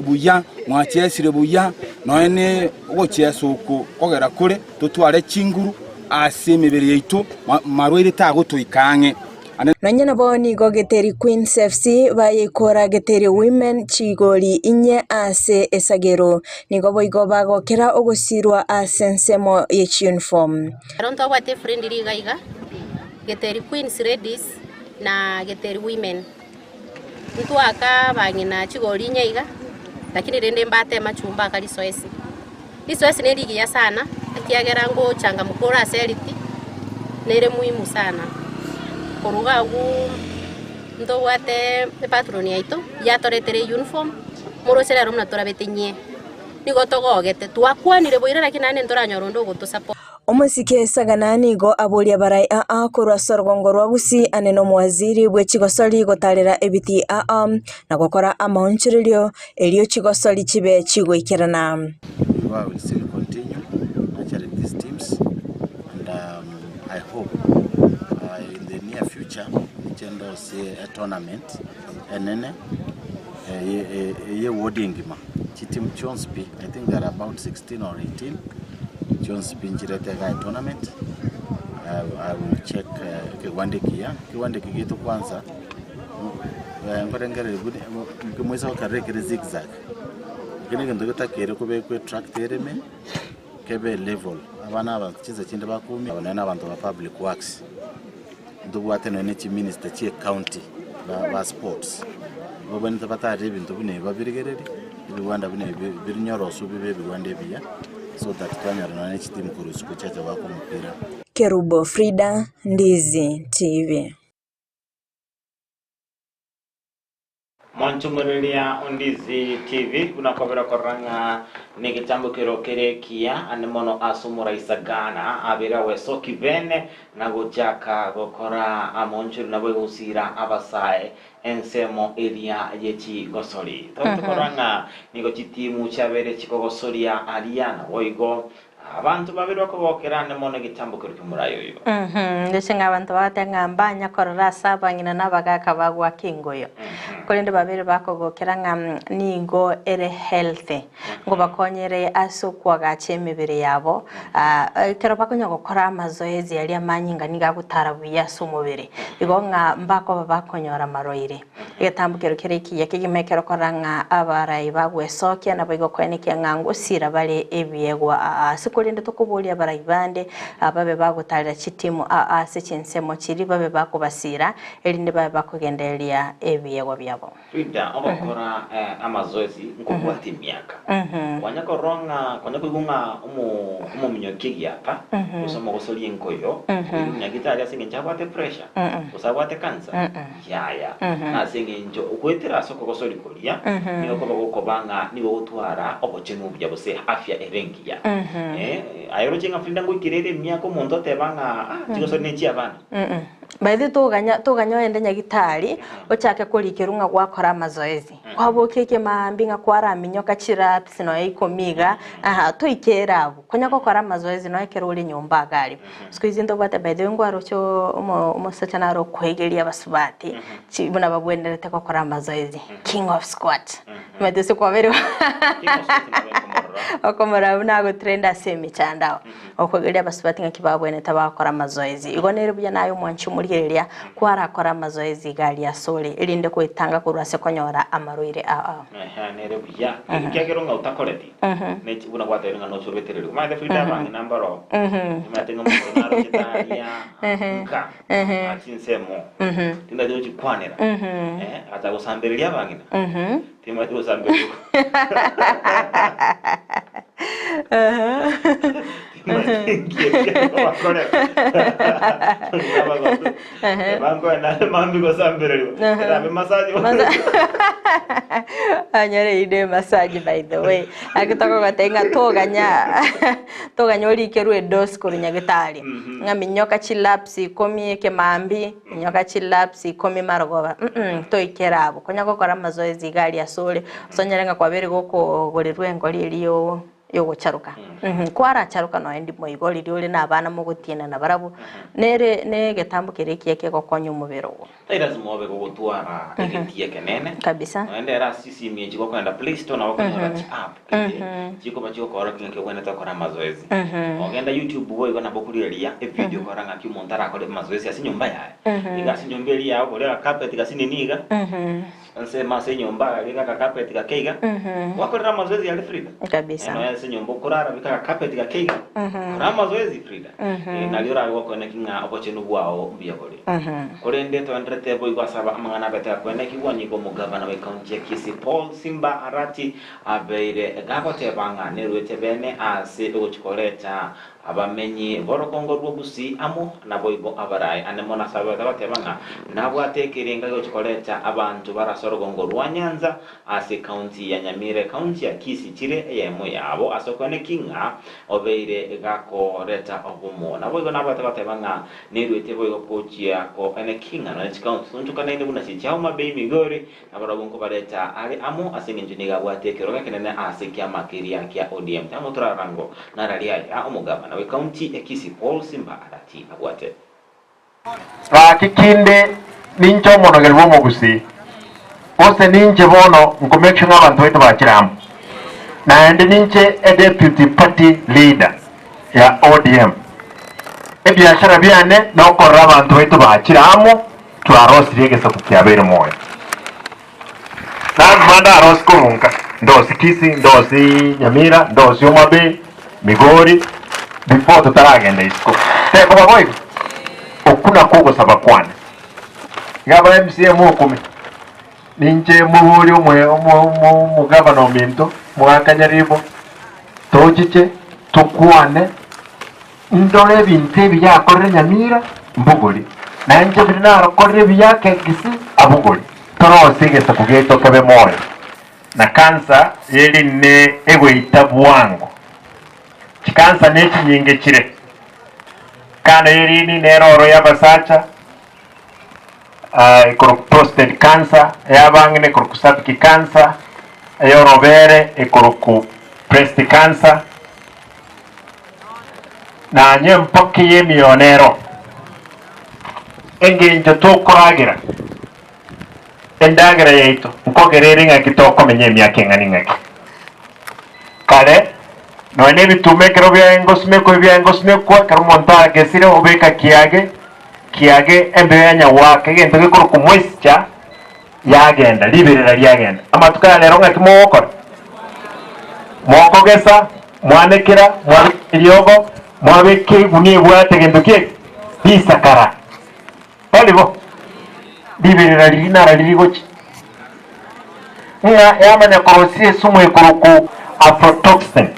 buya, mwachesire buya, nonya ne ogochesa oko kogera kore totware chinguru ase emebere yaito, marwaire tagotoika ang'e. Nonya nabo nigo Geteri Queens FC bayeikora Geteri Women chigori inye ase esagero. Nigo boigo bagokera ogosirwa ase ensemo ye chiuniform. Ero ntobwate efriendly iga iga, Geteri Queens Ladies na Geteri Women. Ntwaka abang'ina chigori inye iga, lakini rende mbatema chumba aka risoesi. Risoesi nerigiya sana, ekiagera ngochangamka ore ase eriti, nere muhimu sana. Korwa iga agwo ntobwate epatron yaito, yatoretera euniform, moroche rero buna torabete nyie. Nigo togogete, twakwanire boira lakini naende ntoranyora onde ogotosupport. Omosike Sagana nigo aboria barai aa korwa ase orogongo rwa Gusii ane nomowaziri bwe chigosori gotarera ebitii aa na gokora amaonchorerio erio chigosori chibe chigoikerana. Igo I will still continue nurturing these teams and um, I hope uh, in the near future niche ndosie a tournament enene eye eye ward engima chitimu chionsi pi I think there are about 16 or 18 chionsi pi nchirete iga etournament I, I will check uh, ekegwanda ekiya ekegwanda eki gieto kwanza eh, nkorengereria buna moise gokarora ekere zigzag eke negento getakeire kobekwa etractor ereme kebe level abana aba chinsa chinde bakoumia aba nonye na abanto ba public works Ntobwate nonya ne chiminister chie county ba ba sports, babwenerete batarere ebinto buna ebi babirigererie, ebiwanda buna ebi birinyorosu bibe ebiwanda ebiya so that twanyora nonya ne chitimu korwa isiko chiacha goaka omopira. Kerubo Frida, Ndizi TV. Monchumureria Ondizi TV buna kwabera korora ng'a negetambokero kere ekiya ande mono ase omoraisa Ghana abere awesoki bene na gochaka gokora amonchori nabo egosira abasae ensemo eria ye chigosori. Tobwate korora ng'a nigo chitimu chiabere chikogosoria aria naboigo Abanto babere bakogokera ande mono egetambokero ki'omoraia oyo. Gose ng'a abanto bagoteeba ng'a mbanya korora ase abang'ina na abagaaka bagwaka engoyo, korende babere bakogokera ng'a nigo ere healthy, ngobakonyere ase okoagacha emebere yabo, ekero bakonya gokora amazoezi aria amanyinga nigo agotara buya ase omobere, igo ng'a mbakoba bakonyora amarwaire. Egetambokero keria ekiya kegima ekero korora ng'a abarai bagwesokia naboigo koenekia ng'a ngosira bare ebiegwa aa ase korende tokoboria abarai bande babe bagotarera chitimu aa ase chinsemo chiria babe bakobasira erinde babe bakogendereria ebiegwa biabo. Frida, ogokora amazoezi nkobwate emiaka. Kwanya korora ng'a kwanya koigwa ng'a omo omominyoki egiata gose omogosoria enkoyo oirwe nyagitari ase eng'encho abwate pressure gose abwate cancer. Yaya, nase engencho ogoetera ase okogosori koria nigo koba gokoba ng'a nigo ogotwara obochenu obuya gose afya ere engiya. Eh, aye oroche ng'a Frida ngoikera ere emiaka omonto oteba ng'a ah, chigosori ne chi'abana. By the way toganya toganya oende nyagitari ochake korikerwa ng'a gwakora amazoezi. Kwabokia ekemaambia ng'a kwaraminyoka chilaps nonya ikomi iga, aha toikere abwo. Konya gokora amazoezi nonya ekero ore nyomba iga aria. Siku hizi ntobwate by the way nkwaroche omo omosacha naro okoegeria abasubati chi buna babwenerete gokora amazoezi, king of squat. Omanyete ase kwabeire okomorora buna agotrend ase emechandao. Okoegeria abasubati ng'aki babwenerete bagokora amazoezi. Igo nere buya naye omwanchi omorigereria kwarakore amazoezi iga aria asore erinde goetanga korwa ase konyora amarwaire ao ao. Ehe nere buya. Ekiagera ng'a otakoreti. Ne chi buna gwatebire ng'a noche obetererigwe. Omanyete Frida abang'ina mbaro, omanyete ng'a omonto narochete aria nka, aa chinsemo, tindati gochikwanera, eh, agacha gosambereria abang'ina, timanyeti gosambereria timanyeti nki ekio akobakorera. Abagotu, bankoe nare mambia gosambereriwa, erabe massage bono. Onyore eyio ne massage by the way. Naki tokogotebia ng'a toganya toganya orikerwe edosi korwa nyagetari, ng'a minyoka chilaps ikomi ekemambia, minyoka chilaps ikomi marogoba mm toikera abwo. Konya gokora amazoezi iga aria asore, ase onyore ng'a kwabeire gokogorerwa engori eria. Yogocharoka. Kwaracharoka nonya ndimo igo riria ore nabana mogotiena nabarabwo, nere negetambo keria ekiya kegokonya omobere ogo. Tari lasima obe gogotwara egetii ekenene. Kabisa. Nonya nere ase chisimi echi gokogenda Play Store nabo okonyora chi app gete chikoba chigokoorokia ng'aki obwenerete gokora amazoezi. Ogenda YouTube boigo nabo okorigereria evideo korora ng'aki omonto arakore amazoezi ase enyomba yaye. Iga ase enyomba eria yago koria agacarpet gasinini iga. Ensemo ase enyomba aria iga agakapeti gake iga, gwakorire amazoezi aria Frida? Kabisa. Nonya ase enyomba okorara beka agakapeti gake iga, kora amazoezi Frida. Nario orabe gokoeneki ng'a obochenu bwao mbuya bore. Korende toenderete boigo ase aba amang'ana abete akoenekigwa, nigo omogavana bw'ecounty ya Kisii Paul Simba Arati abeire gagoteba ng'a neruete bene ase ogochia koreta Abamenyi b'orogongo rw'Obusi amo naboigo abaraai ane mono ase ababete bateba ng'a nabwate ekerenga gegochia koreta abanto bare ase orogongo rwa Nyanza ase ekaunti ya Nyamira, ekaunti ya Kisii chire eyemo yabo ase okweneki ng'a obeire gakoreta obomo. Naboigo nabwate bateba ng'a neruete boigo gochia koeneki ng'a nonya chikaunti tonchokanaine buna chichia Homa Bay, Migori Nabarabwo nkobareta are amo ase engencho nigo abwate ekerogo ekenene ase ekiama keria kia ODM. Tang'o torarango nararia aya omogabana bw'ecounty ya Kisii Paul Simba Arati abwate. Gaki kinde ninche omonogeri bw'omogusii, gose ninche bono nko make sure ng'a abanto baito bachire amo. Naende ninche e deputy party leader ya ODM. Ebiashara biane nokorora abanto baito bachire amo Twarosirie egesaku kiabeire moyo. Nanyuma ndarosie korwa nka, ndosie Kisii, ndosie Nyamira, ndosie Homa Bay, Migori, before totaragenda isiko. Tekoba boigo? Okwo nakwo ogosaba kwane. Iga aba MCA mokume, ninche moborie omo omo omo omogavana ominto, Mogaka Nyaribo, tochiche, tokwane. Indore ebinto ebi yakorire Nyamira, mbogori, na inche biri narokorire ebiya Kegisi, abogori. Torosie egesaku giaito kebe moyo, na kansa ye rine egoita bwango. Chikansa nechinyinge chire. Kando ye rini nero oro y'abasacha, ekorokwa prostate cancer, ey'abang'ina ekorokwa cervical cancer, ey'orobere ekorokwa breast cancer. Nanye empoki y'emioyo nero engencho tokoragera endagera yaito nkogera ere ng'aki tokomenya emiaka eng'ana eng'aki. Kare nonya na ebituma ekero biaye ngosimekwa ebiaye ngosimekwa ekero omonto agesire obeka kiage, kiage embeo ya nyagwaka egento gekorokwa moisture yagenda, riberera riagenda. Amatuko aya rero ng'aki mogokora? Mokogesa, mwanekera, mwabeka eriogo, mwabeka egunia ebwate gento ki eke? Risakara. Tari bo? Riberera riria nara riri gochia. Ng'a yamanya korosia esumu ekorokwa aflatoxin.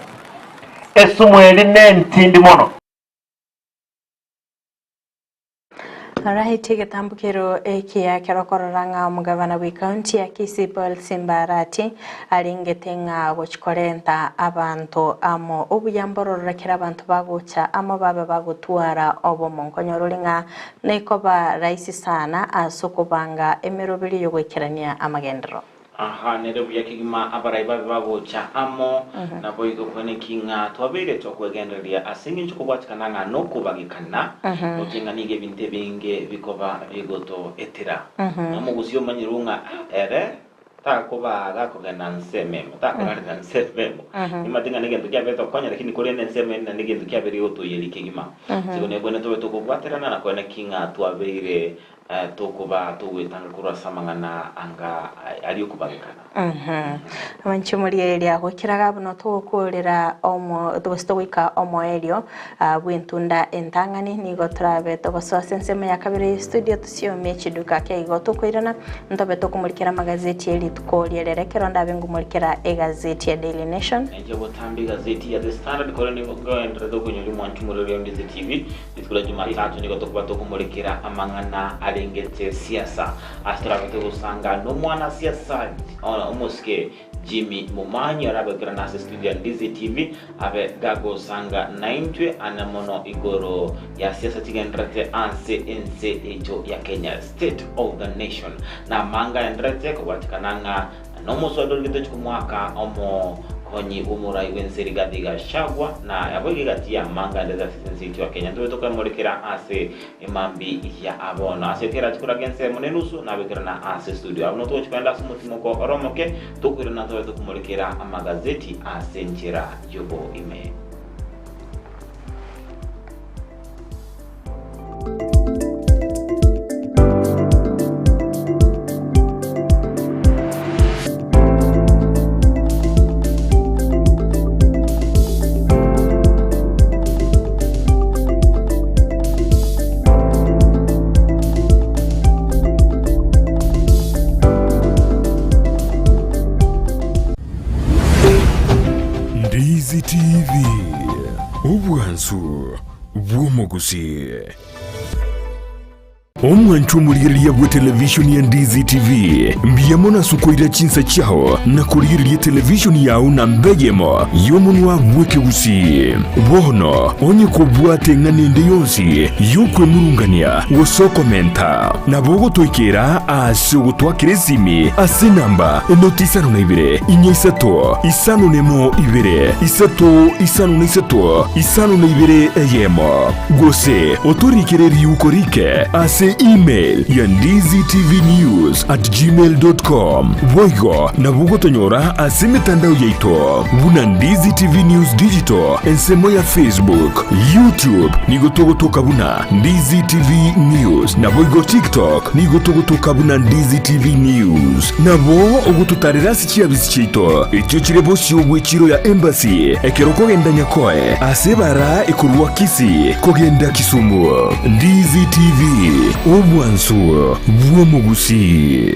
Esumu eri nentindi mono. Alright, egetambukero ekiya ekero okorora ng'a omogabana bw'ecounty ya Kisii Paul Simba Arati arengete ng'a gochi korenta abanto amo obuya mbororora kera abanto bagocha amo babe bagotwara obomo nkonyora ore ng'a nekoba rahisi sana ase okobanga emeroberio yogoikerania amagenderero. Aha nere buya kegima abarai babe bagocha amo, naboigo kweneki ng'a twabeire tokwegendereria ase engencho kobwatikana ng'a nokobagekana, roche ng'a nigo ebinto ebinge bikoba bigotoetera. Na omogusii omanyirwe ng'a ere takoba gakogenda nsemo emo, takorarera nsemo emo. Nimanyete ng'a negento kiabeire tokonya lakini korende ensemo ende naende egento kiabeire gegotoiyeria kegima. Ase igo nebwenerete tobe tokobwaterana na koeneki ng'a twabeire Tokoba togwetanga korwa ase amang'ana anga aria okobagekana. Abanche morigereria goikera iga buna togokoorera omo gose togoika omoerio bw'entunda entang'ani nigo torabe togosoa ase ensemo ya kabere ye studio tosiomie chiduka ake igo tokoirana ntobe tokomorikera amagazeti ye rituko ria rero ekero ndabe ngomorikera egazeti ya Daily Nation. Nainche botambe egazeti ya The Standard korende ngoenderete okonyoria omwanchi omorero onde ase TV. Rituko ria Jumatatu nigo tokoba tokomorekera amang'ana arengete siasa ase torabe togosanga nomwanasiasa omosike Jimmy Momanyi orabe okerana ase studio ya Ndizi TV abe gagosanga naintwe ane mono igoro ya siasa chigendererete ase ense yaito ya Kenya State of the Nation namanga aendererete kobwatekana ng'a nomoswada origete gochia komoaka omo. Omokonyi bw'omorai bw'ense Rigathi Gachagua na yaboigo egati ya Manga and Desert Citizens Youth wa Kenya. Ntobe tokoemorekera ase emambi ya abono. Ase kera chikura g'ensemo na enusu nabekerana ase studio. Abwo togochi kogenda ase omotimoko ore omoke tokoirana tobe tokomorekera amagazeti ase enchera y'oboime. Ndizi TV, obwansu bw'omogusi. Omwancho omorigereria bwe televishoni ya Ndizi TV, mbuya mono ase okoira chinsa chiao na korigereria televishoni yao namba eyemo y'omonwa bw'ekegusii. Bono onye kobwate eng'ana ende yonsi y'okwemurungania gose okomenta, nabo ogotoikera ase ogotwakera esimi ase enamba enoti isano na ibere, inya isato, isano nemo ibere, isato isano na isato, isano na ibere eyemo. Gose otorikere riuko rike ase email ya ndizitvnews@gmail.com. Boigo nabo ogotonyora ase emetandao yaito buna Ndizi TV News Digital ensemo ya Facebook, YouTube nigo togotoka buna Ndizi TV News naboigo TikTok nigo togotoka buna Ndizi TV News. Nabo ogototarera ase chiabisi chiaito echio chire bosio bw'echiro ya Embassy ekero okogenda Nyakoe ase ebara ekorwa Kisii kogenda Kisumu. Ndizi TV, obwansu bw'omogusii.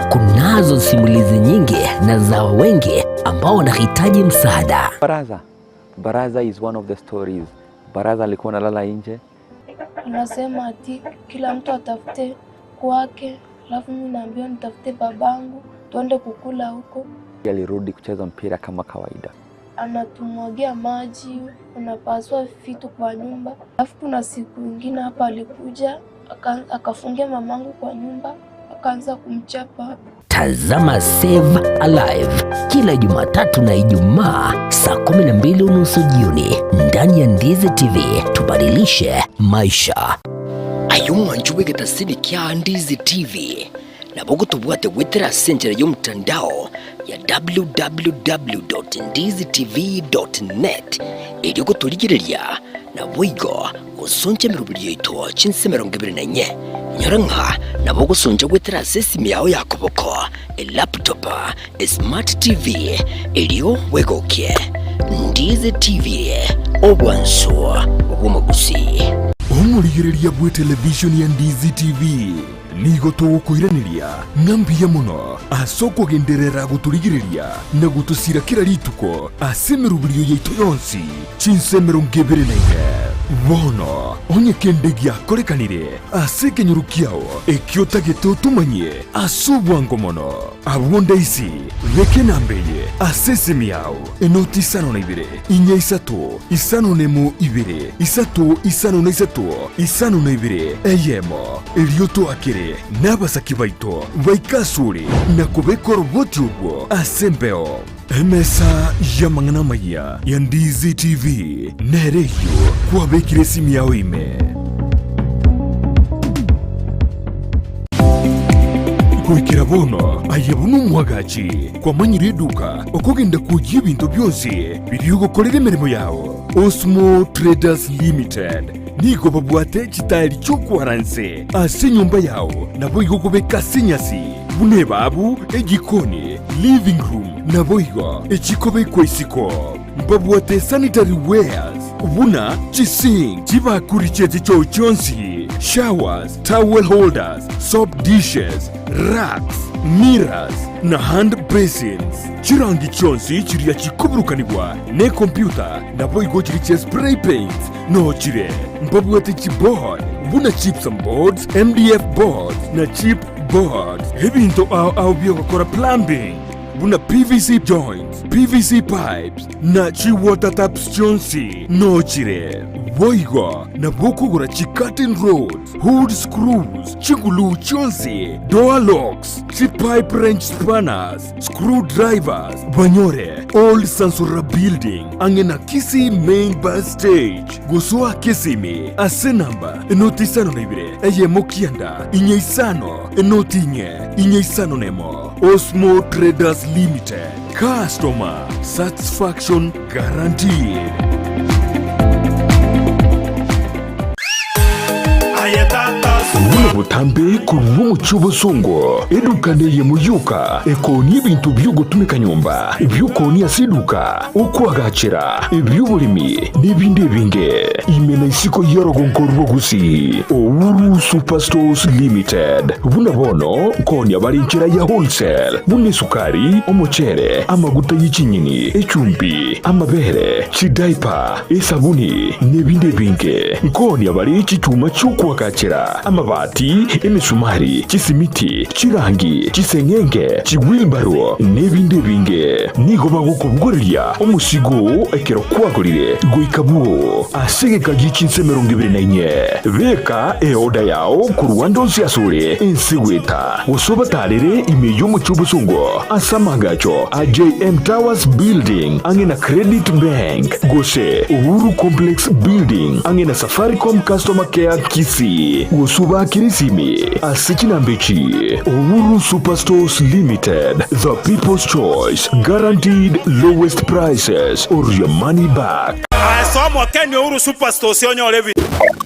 Kunazo simulizi nyingi na za wengi ambao wanahitaji msaada. Baraza. Baraza is one of the stories. Baraza alikuwa analala nje. Anasema ati kila mtu atafute kwake, alafu mimi naambiwa nitafute babangu tuende kukula huko. Alirudi kucheza mpira kama kawaida. Anatumwagia maji, unapasua vitu kwa nyumba. Alafu kuna siku ingine hapa alikuja akafungia mamangu kwa nyumba akaanza kumchapa. Tazama Save Alive kila Jumatatu na Ijumaa saa 12:30 jioni ndani ya Ndizi TV. Tubadilishe maisha. Aye omwancho bw'egetasini kia Ndizi TV nabo gotobwate goetera ase enchera y'omotandao ya www.ndizitv.net erio gotorigereria naboigo gosoncha emeroberio yaito chinse 24. Inyora ng'a nabo ogosoncha goetera ase esimi yao ya koboko, elaptop, esmart TV, erio bwegokie. Ndizi TV, obwansu bw'omogusii. Omorigereria bw'etelevishoni ya Ndizi TV nigo togokoiraneria ng'a mbuya mono ase okogenderera gotorigereria na gotosira kera rituko ase emeroberio yaito yonsi chinsa 24. Bono onye kende giakorekanire ase ekenyoro kiao ekio otagete otomanyie ase obwango mono, abwo ndaisi beka enamba eye ase esimi yao, enoti isano na ibere, inya isato, isano nemo ibere, isato isano na isato, isano na ibere, eyemo, erio toakere nabasaki baito baike asore na kobeka oroboti orwo ase embeo. Emesa y'amang'ana amayia ya Ndizi TV nere eyio kwabekire esimi yao ime. Goikera bono aye buna omwagachi kwamanyire eduka okogenda kwoyia ebinto bionsi biria ogokorera emeremo yao. Osmo Traders Limited nigo babwate chitaeri chi'okwara nse ase enyomba yao naboigo okobeka ase enyasi buna ebabu, ejikoni, living room naboigo echikobekwa isiko. Mbabwate sanitary wares buna chisink, chibakuri chie chichoo chionsi, showers, towel holders, soap dishes, racks, mirrors na hand basins. Chirangi chionsi chiria chikoburukanigwa nekompyuta naboigo chiria chia spray paints noo chire. Mbabwate chiboard buna gypsum boards, MDF boards na chip boards. Ebinto ao ao biogokora plumbing. buna PVC joints, PVC pipes na chi water taps chionsi nochire. Boigo nabo okogora chi curtain rods, hood screws, chiguluu chionsi, door locks, chi pipe wrench spanners, screw drivers, banyore Old Sansora Building ang'e na Kisii Main Bus Stage. Gosoa Kisimi ase namba enoti 52 eyemo kianda inye isano enoti inye inye isano nemo. Osmo Traders Limited, customer satisfaction guaranteed. Buna botambe korwa omochie obosongo, eduka neyemo yoka ekoonia ebinto bi'ogotumeka nyomba, ebi'okoonia ase eduka, okoagachera, ebi'oboremi, na ebinde ebinge. Ime na isiko y'orogongo rwa Gusii, Uhuru Superstores Limited. Buna bono nkoonia bare enchera ya wholesale, buna esukari, omochere, amaguta ye chinyeni, echumbi, amabere, chidaipa, esabuni, na ebinde ebinge. Nkoonia bare chichuma chi'okoagachera, amabati, emesumari, chisimiti, chirangi, chiseng'enge, chiwilbaro, na ebinde ebinge. Nigo bagokobogoreria omosigo oo ekero kwagorire goika bwoo ase egeka gie chinsa 24. Beka eoda yao korwa ande onsi asore ense goeta, gose obatarere ime y'omochie obosongo ase amaagacho a JM Towers Building ang'e na Credit Bank, gose Uhuru Complex Building ang'e na Safaricom Customer Care Kisii, gose obaakere esimi ase chinamba echi, Uhuru Superstores Limited, the people's choice, guaranteed lowest prices or your money back. Ase omokeni Uhuru Superstores onyore ebi.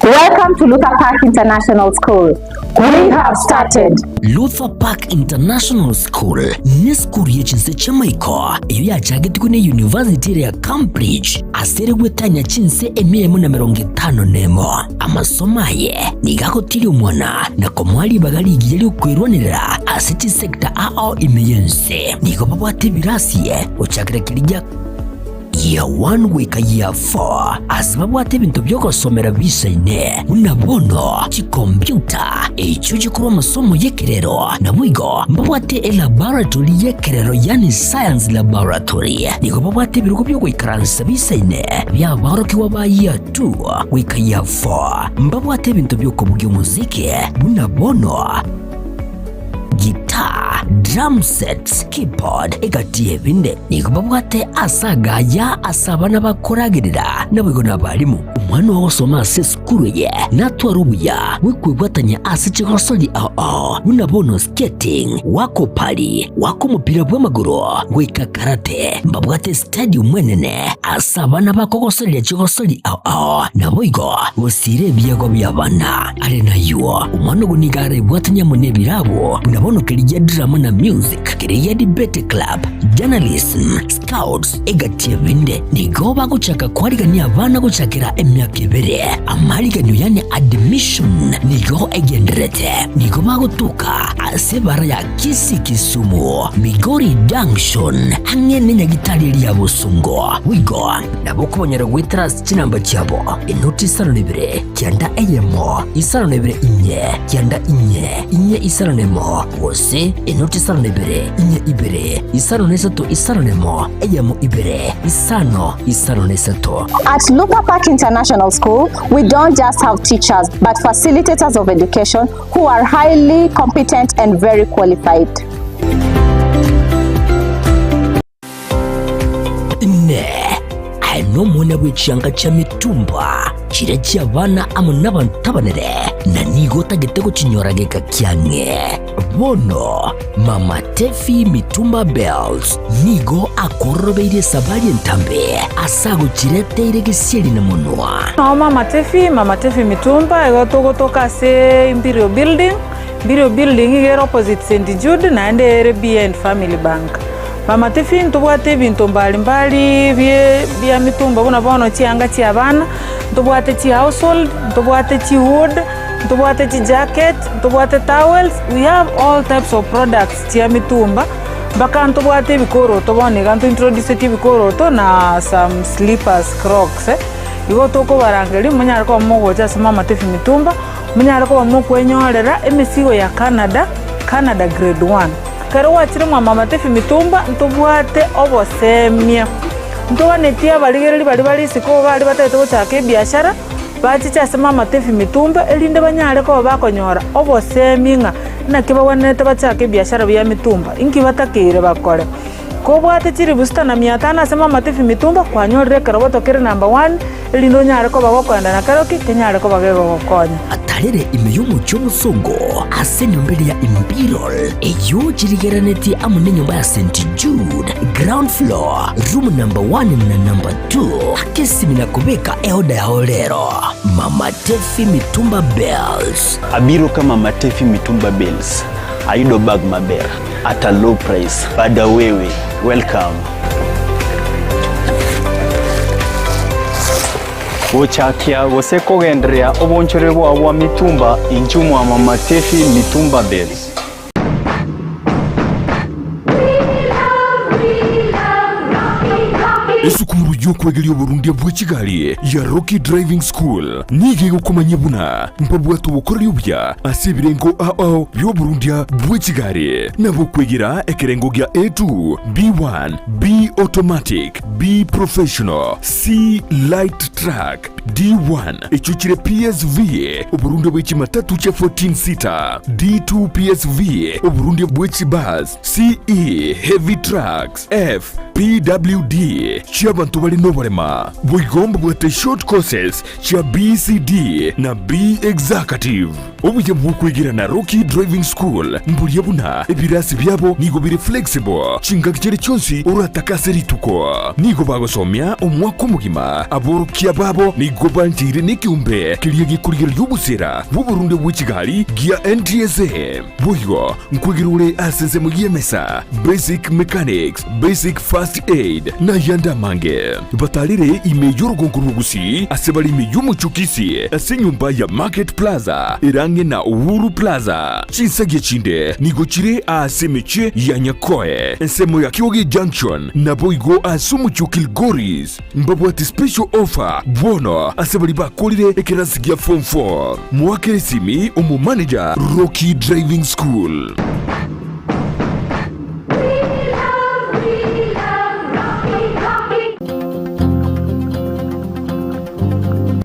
Welcome to Luther Park International School. We have started. Luther Park International School nesukuru ye chinse chi'amaiko eyio yachagetigwe ne University ere ya Cambridge ase ere gwetania chinse emia emo na 51. Amasomo aye nigo agotiria omwana na komoa ribaga rigiya ri'okwerwanerera ase chisecta ao ime y'ense. Nigo babwate ebirasi gochakera keria gia Year 1 goika Year 4 ase babwate ebinto bi'ogosomera biisaine, buna bono chikompiuta echio chikorwa amasomo y'ekerero, naboigo mbabwate elaboratory y'ekerero yaani science laboratory. Nigo babwate ebirogo bi'ogoikaransa biisaine bi'aborokigwa ba Year 2 goika Year 4. Mbabwate ebinto bi'okobugia omosiki buna bono guitar, drum sets, keyboard, egati y'ebinde. Nigo babwate ase agaya ase abana bakoragerera, naboigo nabarimu. Omwana ogosoma ase esukuru eye natware obuya bw'okwebwatania ase chigosori ao ao buna bono skating, goaka opari, goaka omopira bw'amagoro, goika karate. Mbabwate estadium enene ase abana bakogosoreria chigosori ao ao, naboigo gosiira ebiegwa bi'abana. Are nayio, omwana ogo nigo arebwatanie amo nebirabo buna bono keria drama na music, keria debate club, journalism, scouts, egati ebinde. Nigo bagochaka kwarigania abana gochakera emiaka ebere. Amariganio yani admission nigo egendererete. Nigo bagotoka ase ebara ya Kisii Kisumu, Migori Junction, ang'e nenyagitari eria ya Bosongo. Boigo nabo okobanyora goetera ase chinamba chiabo, enoti 52 91 54 94 4 51, gose enoti 52 4 2 53 51 1 2 5 53. At Luther Park International School, we don't just have teachers, but facilitators of education who are highly competent and very qualified. Inee! Aye nomwana bwe chianga chia mitumba, chiria chi'abana amo nabanto abanene, na nigo otagete gochinyora geka kiang'e? Bono Mama Tefi Mitumba Bells nigo akororobeirie esabari entambe ase agochireteire gesieri na monwa. Nao Mama Tefi, Mama Tefi Mitumba, igo togotoka ase Imperial Building, Imperial Building iga ere opposite St Jude naende ere behind Family Bank. Mama Tefi ntobwate ebinto mbali mbali bie bia mitumba buna bono chianga chia abana, ntobwate chi household, ntobwate chi wood, ntobwate chi jacket, ntobwate towels, we have all types of products chia mitumba, mpaka ntobwate ebikoroto bono iga ntointroducetie ebikoroto na some slippers, crocs. Igo tokobarangeria monyare koba mogocha ase Mama Tefi Mitumba, monyare koba mokwenyorera emesigo ya Canada, Canada grade one. Ekero gwachire mwa Mama Tefi Mitumba ntobwate obosemia. Ntoganetie abarigereri baria bare isiko iga baria batagete gochaka ebiashara, bachiche ase Mama Tefi Mitumba erinde banyare koba bakonyora obosemia ng'a naki bagwenerete bachake ebiashara bia mitumba, inki batakeire bakore. Kobwate chilifu sita na mia tano ase Mama Tefi Mitumba, kwanyorire ekerogoto kere number one, erinde onyare koba gokoenda na keroki, kenyare koba gegogokonya. Atarere ime y'omochie omosongo ase enyomba eria ya Imperial, eyio chirigereretie amo nenyomba ya St. Jude, ground floor, room number one na number two, ake esimi na kobeka eoda yao rero. Mama Tefi Mitumba Bells. Abiro ka Mama Tefi Mitumba Bells, ayudo bag maber at a low price. Bada wewe, welcome. Gochakia gose kogendereria obonchore bwao bwa mitumba inchuo mwa Mama Tefi Mitumba Bales. Esukuru y'okwegeria oborundia bwe chigari ya Rocky Driving School nigo egokomanyia buna mbabwate obokoreri obuya ase ebirengo ao ao bi'oborundia bwe chigari, nabo okwegera ekerengo gia A2, B1, B Automatic, B Professional, C Light Truck, D1 echio chire PSV, oborundia bwe chimatatu chia 14 seater, D2 PSV, oborundia bwe chibus, CE Heavy Trucks, F PWD chi'abanto bare noborema. Boigo mbabwate short courses chia BCD na B Executive. Obuya bw'okwegera na Rocky Driving School mboria buna ebirasi biabo nigo bire flexible chingaki chiria chionsi oratake ase rituko. Nigo bagosomia omwaka omogima. Aborokia babo nigo bancheire nekeombe keria gekorigereria obosera bw'oborunde bwe chigari gia NTSA. Boigo nkwegera ore ase ensemo y'emesa, basic mechanics, basic first aid, na ayande amange. Batarire ime y'orogongo rw'Ogusii ase bare ime y'omochie o Kisii ase enyomba ya Market Plaza ere ang'e na Uhuru Plaza. Chinsagia chinde nigo chire aase emechie ya Nyakoe, ensemo ya Kioge Junction, naboigo ase omochie o Kilgoris. Mbabwate special offer bono ase baria bakorire ekerasi gia form 4. Moakere esimi omomanager Rocky Driving School.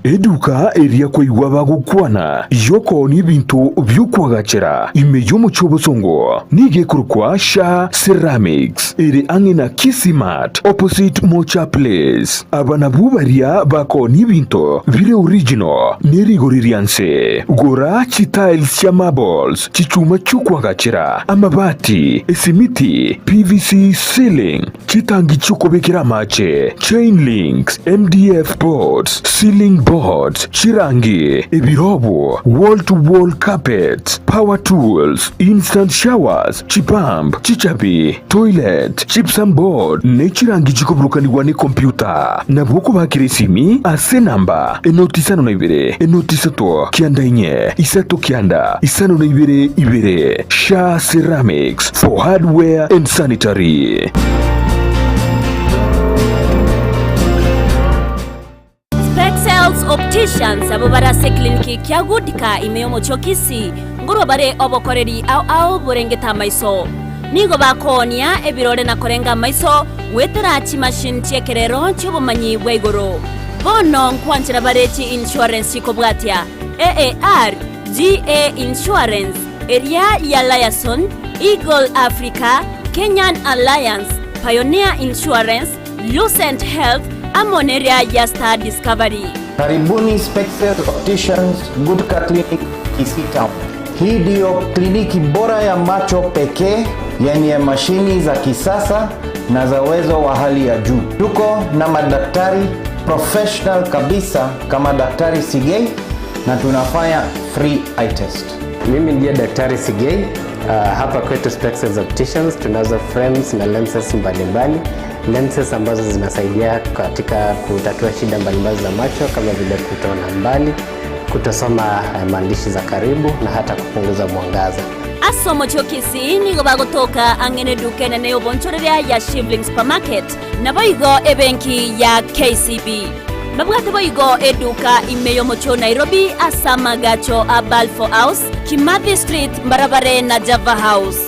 Eduka eria kwaigwa bagokwana y'okoonia ebinto bi'okoagachera ime y'omochie obosongo nigo ekorokwa Sha Ceramics ere ang'e na Kisii Mart opposite Mocha Place. Aba nabwo baria bakoonia ebinto bire original ne rigori ria nse. Gora chitiles chia marbles, chichuma chi'okoagachera, amabati, esimiti, PVC ceiling, Chitangi chi'okobekera amache, chain links, MDF boards, ceiling boards, chirangi, ebirobo, wall to wall carpets, power tools, instant showers, chipump, chichabi, toilet, gypsum board, ne chirangi chikoburukanigwa ne computer. Nabo okobakera esimi ase enamba enoti isano na ibere, enoti isato, kianda inye, isato kianda, isano na ibere ibere. Sha Ceramics for hardware and sanitary. Spexels Opticians abwo bare ase ekliniki kia Goodka ime y'omochie o Kisii ngorwa bare obokoreri ao ao borengete amaiso. Nigo bakoonia ebirore na korenga amaiso goetera chimachine chi'ekerero chi'obomanyi bwa igoro. Bono nkwanchera bare chi insurance chikobwatia AAR, GA Insurance, eria ya Liaison, Eagle Africa, Kenyan Alliance, Pioneer Insurance, Lucent Health, amo neria ya Star Discovery. Karibuni Spectre Opticians Gutka Clinic Kisii Town. Hii ndiyo kliniki bora ya macho pekee yenye mashini za kisasa na za uwezo wa hali ya juu. Tuko na madaktari professional kabisa kama Daktari Sigei na tunafanya free eye test. Mimi ndiye Daktari Sigei. Hapa kwetu Spexels Opticians tunazo frames na lenses mbalimbali, lenses ambazo zinasaidia katika kutatua shida mbalimbali za macho kama vile kutoona mbali, kutosoma maandishi za karibu na hata kupunguza mwangaza. Ase omochie o Kisii nigo bagotoka ang'e neduka enene y'obonchoreria ya Shivling Supermarket, naboigo ebenki ya KCB. Babwate boigo eduka ime y'omochie o Nairobi ase amagacho a Balfour House, Kimathi Street, mbarabare na Java House.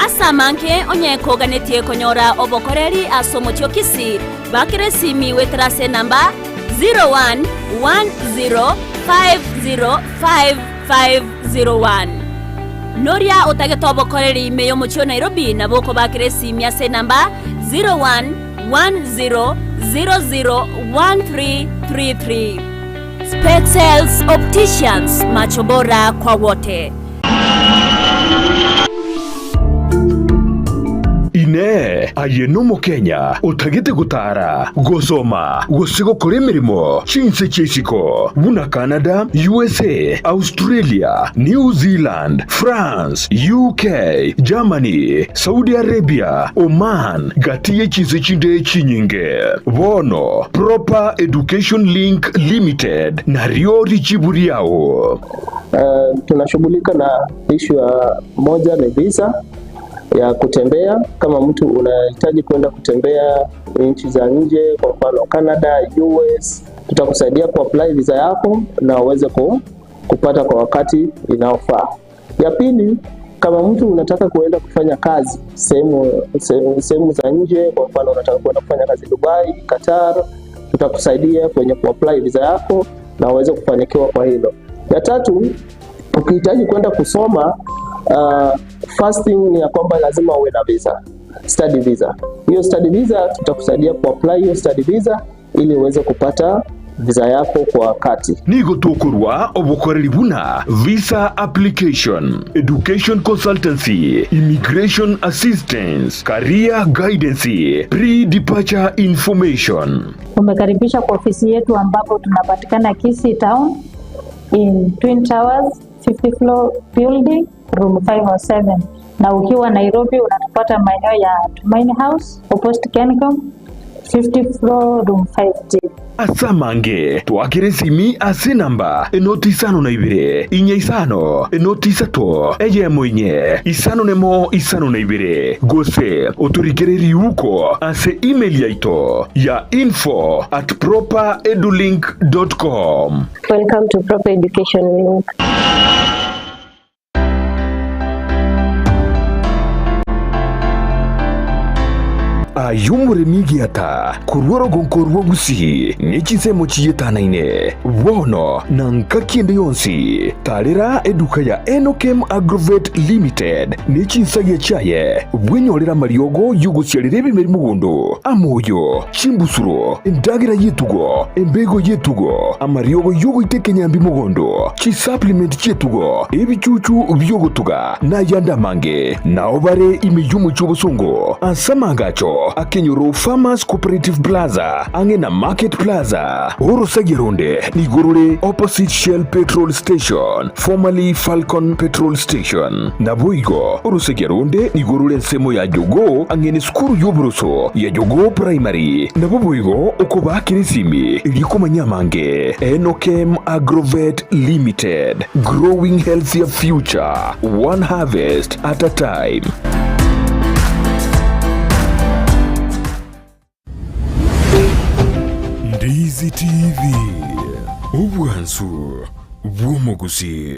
Ase amange onye koganetie konyora obokoreri ase omochie o Kisii, bakera esimi goetera ase enamba 0110505501. Noria otagete obokoreri ime y'omochie o Nairobi nabo okobakera esimi ase enamba 0110001333. Specsales Opticians, macho bora kwa wote. Inee! Aye n'Omokenya otagete gotaara, gosoma, gose gokora emeremo chinse chia isiko buna Canada, USA, Australia, New Zealand, France, UK, Germany, Saudi Arabia, Oman, gati ye chinse chinde chinyinge? Bono Proper Education Link Limited nario richibu riao. Tunashughulika na ishu ya moja ni visa ya kutembea. Kama mtu unahitaji kwenda kutembea nchi za nje, kwa mfano Canada, US, tutakusaidia kuapply visa yako na uweze kupata kwa wakati inaofaa. Ya pili, kama mtu unataka kuenda kufanya kazi sehemu za nje, kwa mfano unataka kuenda kufanya kazi Dubai, Qatar, tutakusaidia kwenye kuapply visa yako na uweze kufanikiwa kwa hilo. Ya tatu, ukihitaji kwenda kusoma, first thing ni ya kwamba lazima uwe na visa, study visa. Hiyo study visa tutakusaidia kuapply hiyo study visa ili uweze kupata visa yako kwa wakati. Nigo tokorwa obokoreri buna visa application, education consultancy, immigration assistance, career guidance, pre-departure information. Umekaribisha kwa ofisi yetu ambapo tunapatikana Kisii Town in Twin Towers 50 floor building room 507, na ukiwa Nairobi unatupata maeneo ya Tumaini House opposite Kencom 50 floor room 5D. Ase amange twakere esimi ase enamba enoti isano na ibere, inya isano, enoti isato, eyemo inye, isano nemo isano na ibere, gose otorikere riuko ase email yaito ya info at properedulink.com. Welcome to Proper Education Link. Aye omoremi egiata, korwa orogonko rwa Gusii, ne chinsemo chiyetanaine, bono na nkaki ende yonsi, tarera eduka ya Enokem Agrovet Limited ne chinsagia chiaye, bwenyorere amariogo y'ogosiarera ebimeri mogondo, amoyo, chimbusuro, endagera y'etugo, embego y'etugo, amariogo y'ogoita ekenyambi mogondo, chisupplement chi'etugo, ebichuchu bi'ogotuga, na ayande amange. Nao bare ime y'omochie obosongo ase amaagacho Akenyoro Farmers Cooperative Plaza ang'e na Market Plaza. Orosagia ronde nigo rore opposite Shell Petrol Station, formerly Falcon Petrol Station. Naboigo orosagia ronde nigo rore ensemo ya Jogoo ang'e nesukuru y'oboroso ya Jogoo Primary. Nabo boigo okobaakera esimi erio komanya amange. Enokem Agrovet Limited, growing healthier future, one harvest at a time. Ndizi TV, obwansu bw'omogusii.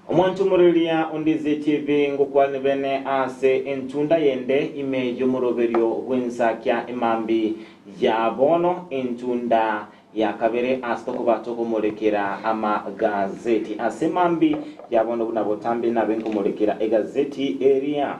Omwanchumoriria o Ndizi TV ngokwane bene ase entunda yende ime y'omoroberio bw'ensakia emambi ya bono entunda ya kabere ase tokoba tokomorekera amagazeti ase mambi ya bono buna botambe nabe nkomorekera egazeti eria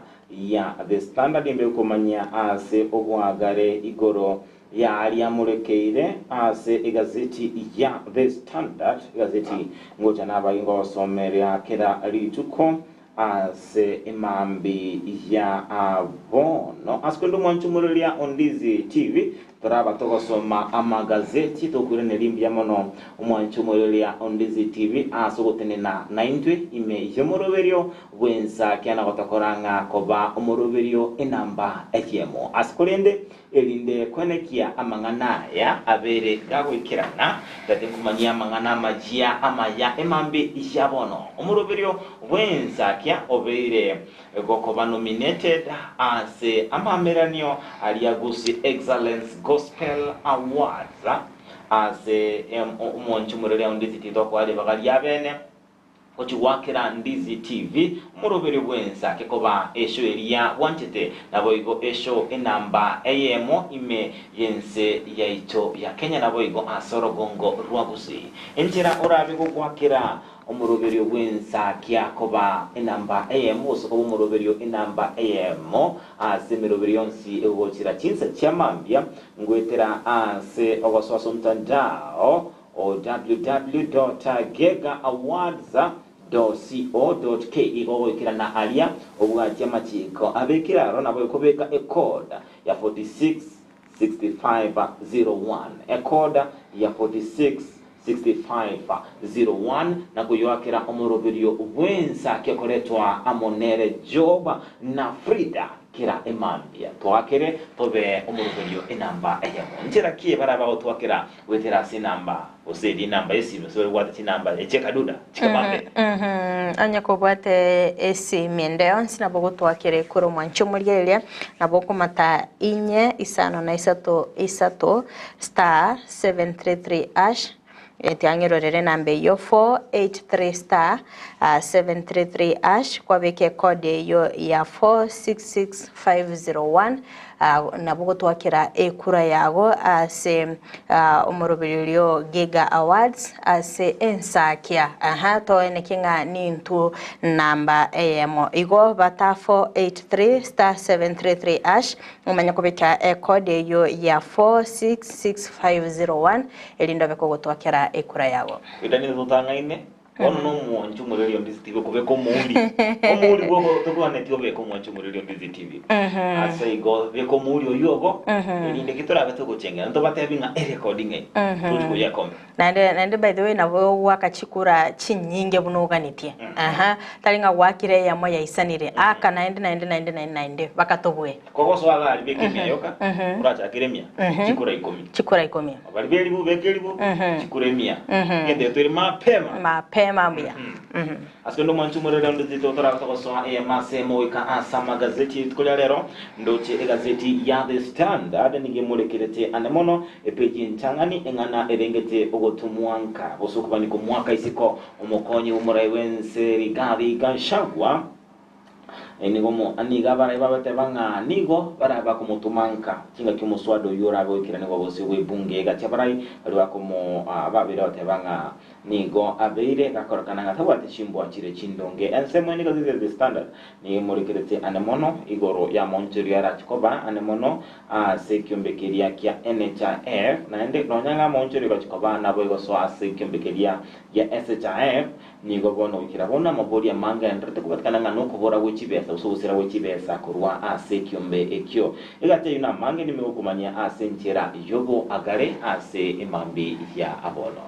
ya The Standard imbe komanya ase obwagare igoro yariamorekeire ase egazeti ya The Standard egazeti ngocha nabainga ngosomeria kera rituko ase emambi ya abono ase kwenda omwanchumororia Ondizi TV toraba togosoma amagazeti tokwiraneria mbuya mono omwanchumororia Ondizi TV ase ogotenena naintwe ime y'omoroberio bwensa kiana gotokora ng'a koba omoroberio enamba eyemo ase korende. Erinde kwenekia amang'ana aya abere gagoikerana, tate nkomanyia amang'ana amayia amaya emambia ya bono. Omoroberio bw'ensakia obeire gokoba nominated ase amameranio aria Gusii Excellence Gospel Awards ase omonche omoreri ao Ndizi titokoa ribaga riabene. Gochia goakera Ndizi TV omoroberio bw'ensa kekoba esho eria bwanchete, naboigo esho enamba eyemo ime y'ense yaito ya Kenya naboigo ase orogongo rwa Gusii. Enchera orabe gogoakera omoroberio bw'ensa kia koba enamba eyemo gose koba omoroberio enamba eyemo ase emeroberio yonsi egogochera chinsa chia mambia ngoetera ase ogosoa ase omtandao o www.gegaawards.co.ke igo goikerana aria obwatie amachiko abekire aro nabo ekobeka ecode ya 466501 ecode ya 466501 na koyoakera omoroberio bwensa kekoretwa amo nere Job na Frida kera emambia toakere tobe omoroberio enamba eyemo nchera ki baraba gotwakera Goetera ase enamba, gose eria enamba y'esimi, gose baria babwate chinamba echi'ekaduda chikabambere. Onye kobwate esimi ende yonsi nabo ogotwakera ekura omwanche omorigereria, nabo okomata inye isano na isato isato star 733 hash, etiang'erorere enamba eyio 483 star 733 hash, kwabeka ekodi eyio ya 466501. Nabo gotwakera ekura yago ase omorobererio Giga Awards ase ensakia. Aha, toeneke ng'a nintwo namba eyemo. Igo bata 483*733# omanye kobeka ekodi eyio ya 466501 erinde obe kogotwakera ekura yago. Oitanire totang'aine Bono nomwanche omoreri onde TV okobeka omouri. Omouri bwogo tobwaneti obeke omwanche omoreri onde TV. Ase igo beka omouri oywo ogo erinde ki torabe togochengera ntobatebi ng'a erecording eye tochi koyia ekombe. Naende naende by the way nabo ogoaka chikura chinyinge buna oganetie. Aha, tari ng'a gwakire eyemo yaisanire. Aka naende naende naende naende naende mpaka tobue. Kogosoa iga aria beka emia yoka, orachakere emia, chikura ikomi. Chikura ikomi. Baria b'eribu beka eribu, chikura emia. Egento eke toire mapema. Mapema mbuya. Ase kende omwanchi omorere onde tito torabasa gosoa eyemo ase eyemo goika ase amagazeti rituko ria rero, ndoche egazeti ya The Standard nigo emorekerete ane mono, epeji entang'ani eng'ana erengete ogotomwa nka gose okobani komwaka isiko omokonyi bw'omorai bw'ense Rigathi Gachagua. Nigo mo, nigo abarai babateba ng'a nigo barabe bakomotoma nka chingaki omoswada oyio orabe goikeranigwa bosio bw'ebunge. Egati abarai baria bakomo babeire bateba ng'a nigo abeire gakorekana ng'a tabwati chimbwa chire chindonge. Ensemo ende egazeti ya The Standard nigo emorekerete ane mono igoro y'amaonchorio arache koba ane mono ase ekiombe keria kia NHIF, naende nonya ng'a amaonchorio gachi koba naboigo soa ase ekiombe keria gia SHIF, Nigo bono goikera bono amabori amange aendererete kobatikana ng'a nokobora gwe chibesa gose ogosira gwe chibesa korwa ase ekiombe ekio. Egati eyio namange nime gokomanyia ase enchera y'oboagare ase emambi ya bono.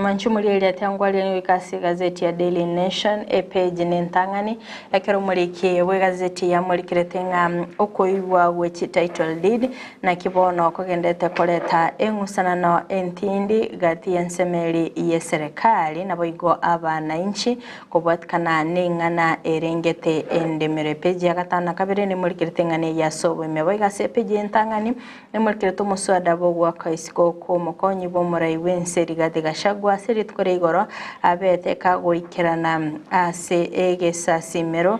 Mwanche omorigereria atangwaria goika ase egazeti ya Daily Nation epage nentang'ani ekero omoriki bw'egazeti yamorikerete ng'a okoigwa gwe chititle deed Naki bono kogendete koreta eng'usanano entindi gati y'ensemeri y'eserekari naboigo abanainchi kobwatikana neng'ana erengete endemero. Epeji ya gatano na kabere nemorikerete eng'ana eye ase oboime. Boigo ase epeji y'entang'ani nemorikerete omoswada bw'ogoaka isiko kw'omokonyi bw'omorai bw'ense Rigathi Gachagua ase rituko ria igoro abete kagoikerana ase egesasimero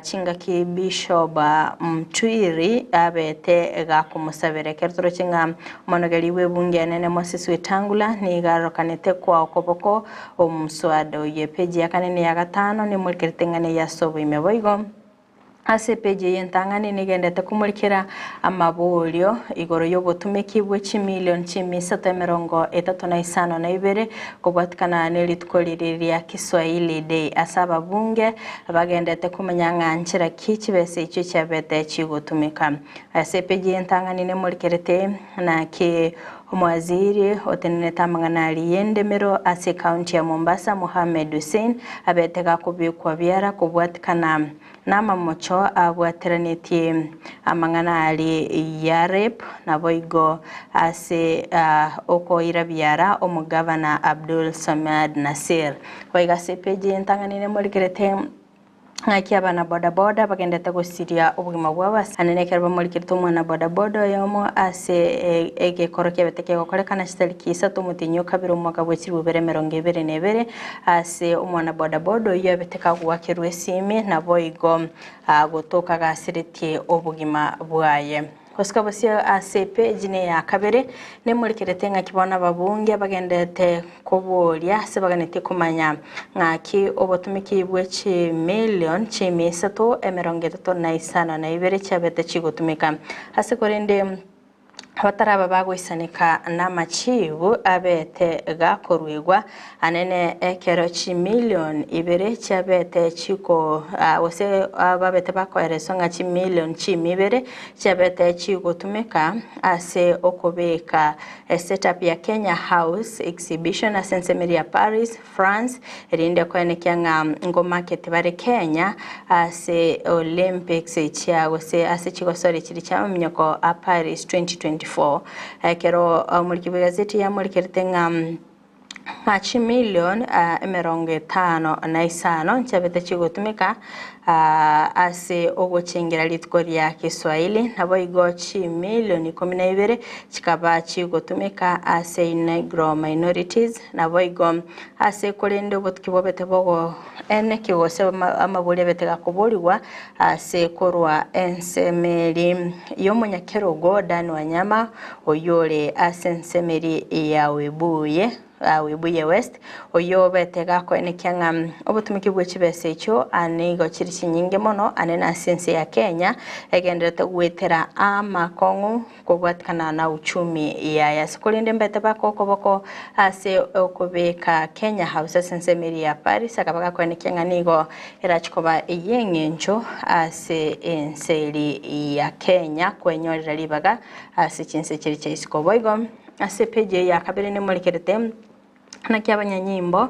Chingaki Bishop Mtwiri abete gakomosabera ekero toroche ng'a omonogeri bw'ebunge enene Moses Wetangula nigo arokanete koa okoboko omoswada oyio. Epeji ya kane neya gatano nemorikerete ng'a neye ase oboime boigo. Ase epeji eye entang'ani nigendete komorikera amaborio igoro y'obotumeki bwe chimilion chimisato emerongo etato na isano na ibere kobwatikana nerituko riria ria Kiswahili Day ase ababunge bagendete komanya ng'a nchera ki chibesa echio chiabete chigotumeka. Ase epeji y'entang'ani nemorikerete naki Omowaziri otenenete amang'ana aria y'endemero ase ekaunti ya Mombasa Mohamed Hussein abete gakobekwa biara kobwatikana namamocho abwateranetie amang'ana aria ya rape naboigo ase okoira biara omogavana Abdul Samad Nassir. Boigo ase epeji entang'ani nemorikerete Ng'aki abana bodaboda bagendete gosiria obogima bwabo ase anene ekero bamorikerete omwana bodaboda oyomo ase egekoro kiabete kegokorekana chitariki isato omotienyi o kabere omwaka bwe chilifu ibere emerongo ebere na ebere ase omwana bodaboda oyio abete kagoakerwa esimi naboigo gotoka gasiretie obogima bwaye. Gosika bosio ase epeji neya kabere, nemorikerete ng'aki bono ababunge abagenderete koboria ase baganetie komanya ng'aki obotumiki bwe chimilion chimia isato emerongo etato na isano na ibere chiabete chigotumeka. Ase korende abataraba bagoisaneka namachibu abete gakoruegwa Anene ekero chimilion ibere chiabete chiko gose babete bakoereswa ng'a chimilion chimia ibere chiabete chigotumeka ase okobeka esetup ya Kenya House Exhibition ase ensemo ya Paris, France, erinde koenekia ng'a ngomarket bare Kenya ase Olympics chia gose ase chigosori chiria chia amaminyoko a Paris 2024. Ekero omoriki bw'egazeti yamorikerete ng'a Ng'a chimilion 56 nchiabete chigotumeka ase ogochengera rituko ria Kiswahili, naboigo chimilion 12 chikaba chigotumeka ase Negro minorities, naboigo ase korende obotuki bobete bogo eneki gose amabori abete gakoborigwa ase korwa ensemeri y'omonyakerogo Dan Wanyama oyio ore ase ensemeri ya Webuye, Webuye West, oyio obete gakoenekia ng'a obotumiki bwe chibesa echio nigo chire chinyinge mono ane nase ense ya Kenya egendererete goetera amakong'u kobwatikana na uchumi yaye. Ase korende mbete baka okoboko ase okobeka Kenya House ase ensemo eria ya Paris akaba gakoenekia ng'a nigo erache koba ey'eng'encho ase ense eri ya Kenya kwenyorera ribaga ase chinse chiria chia isiko. Boigo ase epeji eye ya kabere nemorekerete naki abanyanyimbo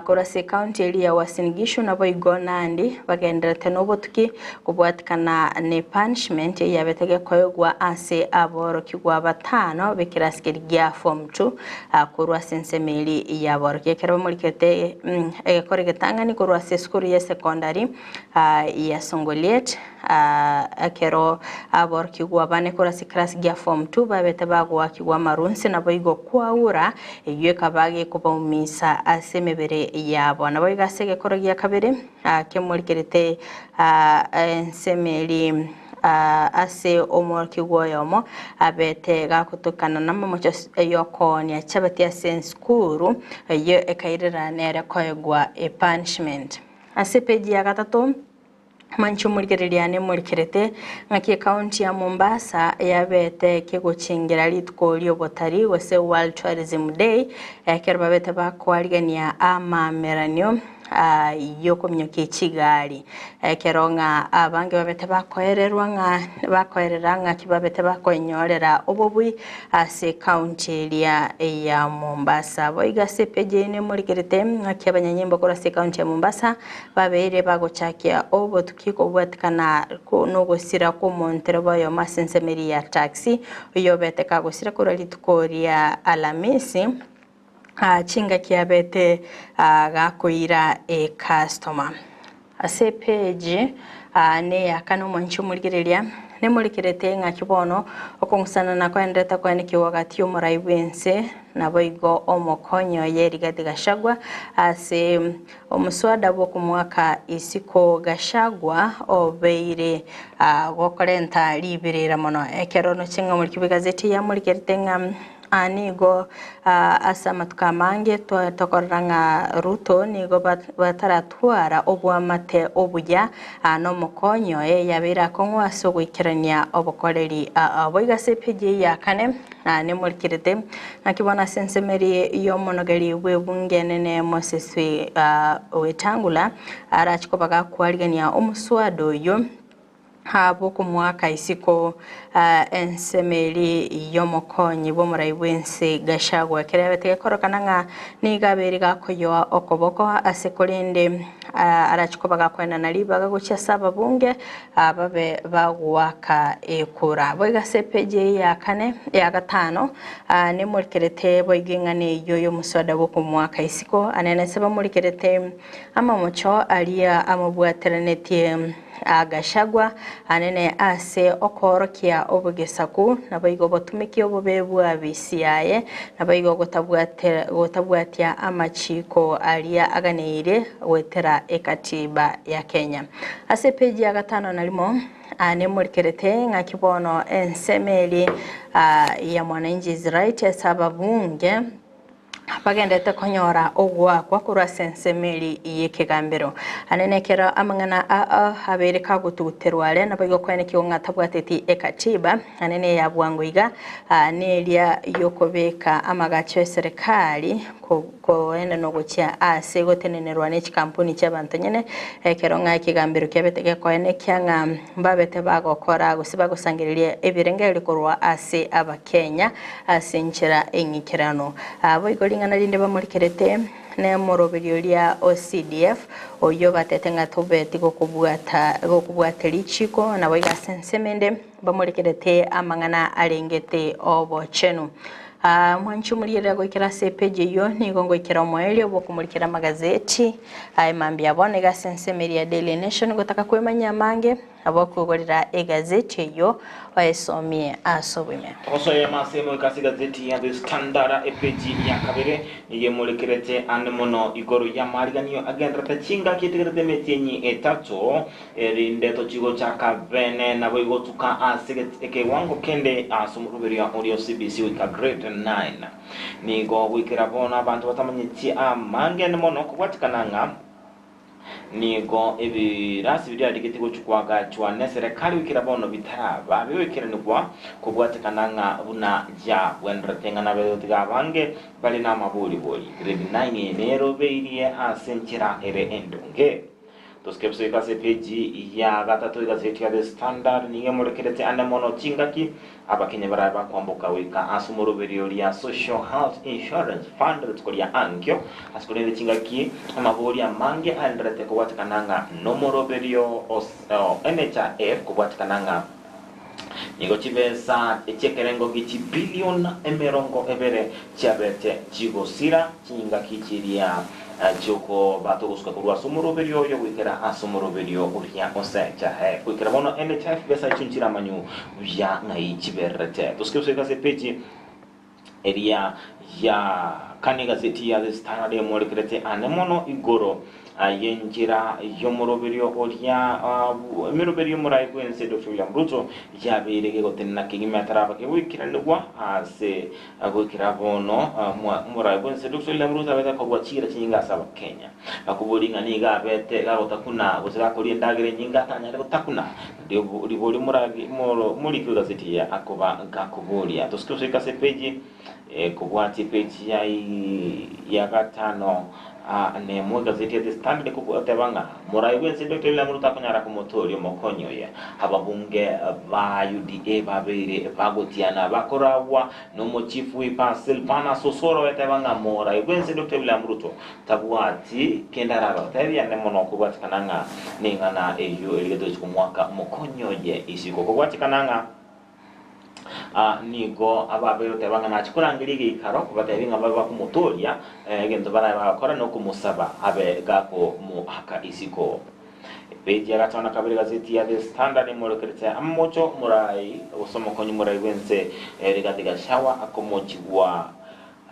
korwa ase ekaunti eria ya Uasin Gishu naboigo Nandi bagendererete nobotuki kobwatikana ne punishment eyabete gekoegwa ase aborokigwa batano b'ekerasi keria gia form 2 korwa ase ensemo eria y'aborokia. Ekero bamorikete egekore egetang'ani korwa ase esukuru ya secondary ya Songoliet ekero aborokigwa bane korwa ase ekerasi gia form 2 babete bagoakigwa amarunsi naboigo kwaura eyio ekaba gekobaumisa ase emebere yabo. Naboigo ase egekoro gia kabere kemorikerete ensemo eria ase omworokigwa oyomo abete gagotokana namamocho y'okoonia chabati ase esukuru eyio ekairera nere koegwa epunishment. Ase epeji ya gatato Manche omorigereria ane morikerete, ng'aki ekaunti ya Mombasa yabete kegochengera rituko ri'obotari gose World Tourism Day ekero babete bakoarigania amameranio y'okominyokia chigari ekero ng'a abange babete bakoererwa ng'a bakoerera ng'aki babete bakoenyorera obobui ase ekaunti eria ya Mombasa. Boigo ase epeji eye nemorikerete ng'aki abanyanyimbo korwa ase ekaunti ya Mombasa Babeire bagochakia obotuki kobwatikana nogosira kw'omontereba oyomo ase ensemo eria ya taxi, oyio obete kagosira korwa rituko ria Alamisi chingaki abete gakoira ecustomer. Ase epeji neya kane omwanchi omorigereria nemorekerete ng'aki bono okong'usanana koenderete koenekigwa gati y'omorai bw'ense naboigo omokonyi oye Rigathi Gachagua ase Omoswada bw'okomoaka isiko Gachagua obeire gokorenta riberera mono. Ekero noche ng'a omoriki bw'egazeti yamorikerete ng'a nigo ase amatuko amange tokorora ng'a Ruto nigo bataratwara oboamate obuya nomokonyi oye yabeire akong'u ase ogoikerania obokoreri boigo ase epeji eye ya kane. Na nemorikerete, naki bono ase ensemo eria y'omonogeri bw'ebunge enene Moses Wetangula arache koba gakwarigania omoswada oyio. Bokomoaka isiko ensemo eria y'omokonyi bw'omorai bw'ense Gachagua, ekero yabete gekorokana ng'a nigo abeire gakoyoa okoboko ase korende arache koba gakoenana ribaga gochia ase ababunge babe bagoaka ekura. Boigo ase epeji eye ya kane ya gatano nemorikerete boigo eng'ana eyio y'omoswada bw'okomoaka isiko anene ase bamorikerete amamocho aria amobwateranetie Gachagua anene ase okoorokia obogesaku, naboigo obotumiki obobe bw'abisi yaye, naboigo gotabwatia amachiiko aria aganeirie goetera ekatiba ya Kenya. Ase epeji ya gatano na rimo nemorikerete ng'aki bono ensemo eria ya Mwananchi's Right ase ababunge bagendete konyora ogoakwa korwa ase ensemo eria y'ekegambero. Anene ekero amang'ana aa abeire kagotuguterwa are, naboigo koenekigwa ng'a tabwateti ekatiba anene eya bwango iga, neria y'okobeka amagacho eserekari koenda nogochia ase gotenenerwa ne chikampuni chi'abanto nyene, ekero ng'a ekegambero kiabete gekoenekia ng'a mbabete bagokora gose bagosangereria ebirengererio korwa ase Abakenya ase enchera eng'ikeranu. Boigo ring'ana rinde bamorikerete nemoroberio oria o CDF, oyio batete ng'a tobeti gokobwata gokobwatia richiko, naboigo ase ensemo ende bamorikerete amang'ana arengete obochenu. Mwanche omorigerere goikera ase epeji eyio, nigo ngoikera omoerio bw'okomorikera amagazeti aye mambia bono iga ase ensemo eria ya Daily Nation gotaka kwemanyia amange. Nabo okwegorera egazeti eyio oesomie ase oboime. Togosoyema ase emoika ase egazeti ya The Standard epeji ya kabere nigo emorekerete ande mono igoro y'amariganio agendererete chingaki etigerete emetienyi etato erinde tochie gochaka bene naboigo gotuka ase ekewango kende ase omoroberio oria o CBC goika grade 9. Nigo goikera bono abanto batamanyeti amange ande mono kobwatekana ng'a Nigo ebirasi biria rigetie gochia koagachwa neserekari goikera bono bitaraba bigoikeranigwa kobwatekana ng'a buna yabwenerete ng'a nabe gotiga abange bare namabori-bori. Grade 9 nerobeirie ase enchera ere endonge. Tosike gosoika ase epeji ya gatato egazeti ya The Standard nigo emorekerete ande mono chingaki Abakenya barabe bakwamboka goika ase omoroberio oria Social Health Insurance Fund rituko ria ankio, ase korende chingaki amabori amange aenderete kobwatekana ng'a nomoroberio o NHIF kobwatekana ng'a nigo chibesa chi'ekerengo gie chibillion 20 chiabete chigosira chingaki chiria Chi'okoba togosuka korwa ase omoroberio oyo goikera ase omoroberio oria osecha. Goikera bono NHIF besa echio nchiramanyu buya ng'ai chibererete. Tosuke gosoika ase epeji eria ya kane egazeti ya The Standard emorekerete ane mono igoro y'enchera y'omoroberio oria emeroberio y'omorai bw'ense Dr. William Ruto yabeire gegotenena kegima etaraba kegoikeranigwa ase Goikera bono, omorai bw'ense Dr. William Ruto abete korua chiira chinyinge ase Abakenya. Bakoboria ng'a nigo abete gagotakuna gose gakoria endagera enyinge atanyare gotakuna. Riborio omoriki bw'egazeti eye akoba gakoboria. Tosike gosoika ase epeji ekobwatia epeji ya gatano nemo egazeti ya The Standard ekogoteba ng'a morai bw'ense Dr. William Ruto akonyara komotooria omokonyi oye. Ababunge ba UDA babeire bagotiana bakoragwa nomochifu Wiper Silvanus Osoro oeteba ng'a morai bw'ense Dr. William Ruto tabwati kende arabe gotebia ande mono kobwatikana ng'a neng'ana eyio erigetwe gochia komwaka omokonyi oye isiko kobwatikana ng'a Nigo ababeire goteba ng'a nachie korangeria egeikaro, kobatebia ng'a babe bakomotooria, egento barabe bagokora nokomosaba abe gakomoaka isiko. Epeji ya gatano na kabere egazeti ya The Standard emorekerete amamocho omorai gose omokonyi omorai bw'ense Rigathi Gachagua akomochigwa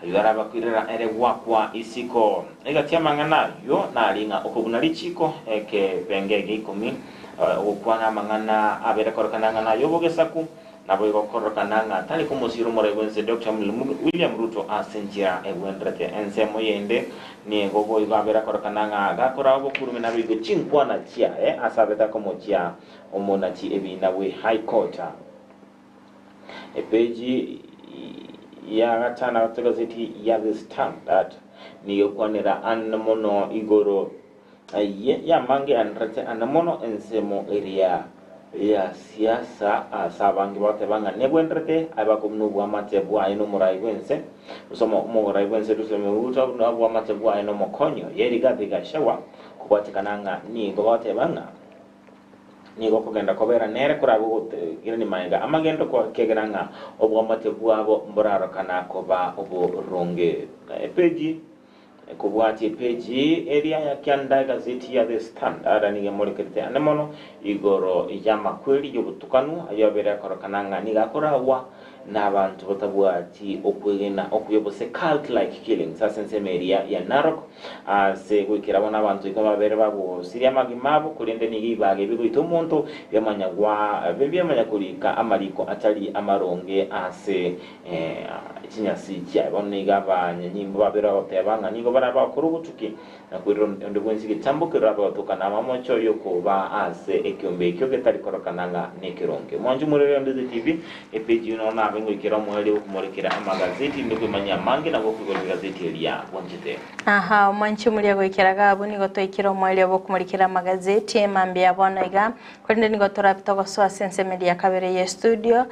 ayio arabe akoirera ere goakwa isiko. Egati y'amang'ana ayio nari ng'a okobuna richiiko ekebenge gia ikomi, ogokwana amang'ana abere kororekana ng'a nay'obogesaku, naboigo kororekana ng'a tari komosiira omorai bw'ense Doctor William Ruto ase enchera egwenderete. Ensemo yende nigo boigo abere kororekana ng'a gakoraa obokurume naboigo chinkwana chiaye ase abete akomochia omonachi ebiina bwe High Court. Epeji ya gatano ase egazeti ya The Standard nigo ekwanera ande mono igoro y'amange aenderete ande mono ensemo eria. ya siasa ase abange bagoteba ng'a nebwenderete aye bakobuna obwamate bwaye nomorai bw'ense, gose omorai bw'ense William Ruto buna obwamate bwaye nomokonyi oye Rigathi Gachagua, kobwatekana ng'a nigo bagoteba ng'a nigo okogenda kobera nere korabe ogotegerania magega amagendo kegera ng'a obwamate bwabo mborarokana koba oboronge. Epeji Kobwatia epeji eria ya kianda egazeti ya The Standard nigo emorekerete ande mono igoro y'amakweri y'obotukanu ayio abeire akorokana ng'a nigo akoragwa n'abanto batabwati okwegena okuya gose cult-like killings ase ensemo eria ya Narok ase goikera bono abanto ikomi babere bagosiria amagima abo korende nigo ebibaga ebi goita omonto biamanya gwa biamanya korika amariko atari amaronge ase Chinyasi chiaye. Bono nigo abanyanyimbo babere bagoteba ng'a nigo barabe bagokora obotuki na koirera onde bwensi getambo kerorabe gotoka namamocho y'okobaa ase ekeombe ekio getari korokana ng'a nekeronge. Mwanche omorere onde ase TV, epeji eyio nonya nabe ngoikera omoerio bw'okomorekera amagazeti inde kwemanyia amange na gokoigora egazeti eria bwanchete. Aha, omwanche omoria goikera iga abwo nigo twaikire omoerio bw'okomorikera amagazeti mambia bono iga. Korende nigo torabe togosoa ase ensemo eria ya kabere y'estudio,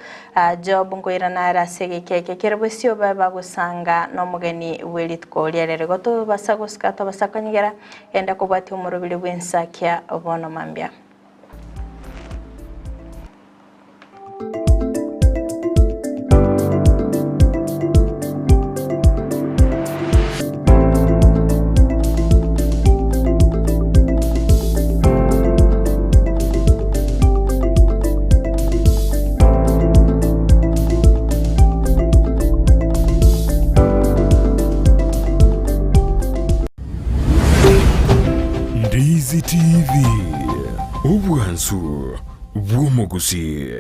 Job nkoirana are ase egeka eke kere bosio babe bagosanga nomogeni bwe rituko ria rero. Igo tobasa gosika tobasa konyegera, genda kobwatia omoroberi bw'ensakia bono mambia. Ndizi TV, obwansu bw'omogusii.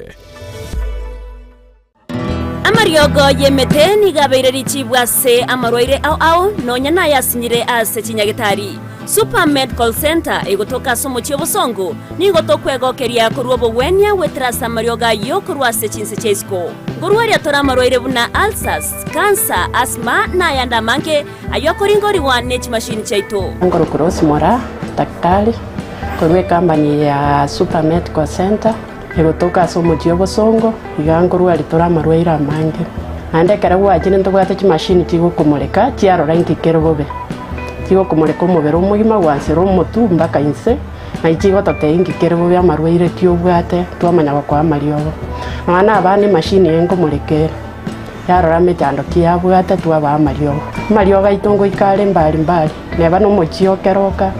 Amariogo y'emete nigo abeire richibu ase amarwaire ao ao, nonya nayasinyire ase chinyagetari. Super Medical Centre egotoka ase omochie obosongo, nigo tokwegokeria korwa obogwenia goetera ase amariogo ayio korwa ase chinse chia isiko. Nkorwaria tore amarwaire buna ulcers, cancer, asthma na ayande amange ayio akoringorigwa ne chimashini chiaito. Nkorokwa Rose Moraa, daktari korwa ecompany ya Super Medical Centre. Egotoka ase omochie obosongo, iga nkorwaria tore amarwaire amange. Naende ekero gwachire ntobwate chimashini chigokomoreka chiarora inki kere bobe. Chigokomoreka omobere omogima gwansera omotwe mpaka inse, naye chigototebia inki kere bobe amarwaire ki obwate twamanya gokoa amariogo. Nonya na abana emashini eye nkomoreka ere, yarora emechando ki yabwate twabaa amariogo. Amariogo aito ngoika are mbari mbari. Neba nomochie o keroka,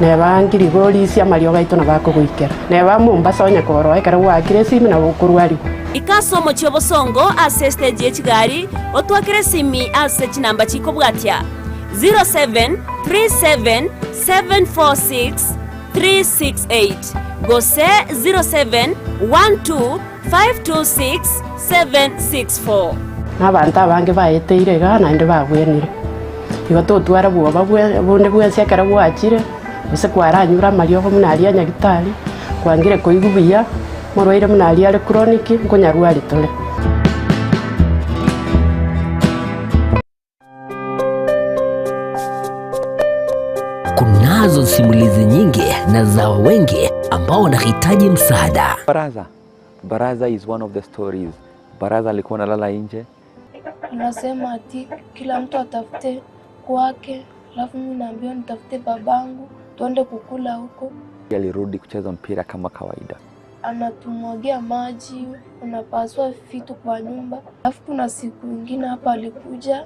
neba ngirigorisia amariogo aito nabo akogoikera, neba Mombasa onye koroa ekero gwaakire esimi nabo okorwarigwa. Ika ase omochie obosongo ase estage ye chigari, otwakere esimi ase chinamba chikobwatia, 0737746368 gose 0712526764. Na abanto abange baeteire igaa naende babwenire. Igo totwara bwoba bonde bwensi ekero gwachire, gose kwaranyure amariogo buna aria a nyagitari, kwangire koigwa buya, omorwaire buna aria are chronic, nkonyarwari tore. Kunazo simulizi nyingi na za wengi ambao wanahitaji msaada. Baraza. Baraza is one of the stories. Baraza alikuwa analala nje. Anasema ati kila mtu atafute kwake, alafu mimi naambiwa nitafute babangu tuende kukula huko. Alirudi kucheza mpira kama kawaida. Anatumwagia maji, unapasua vitu kwa nyumba. Alafu kuna siku ingine hapa alikuja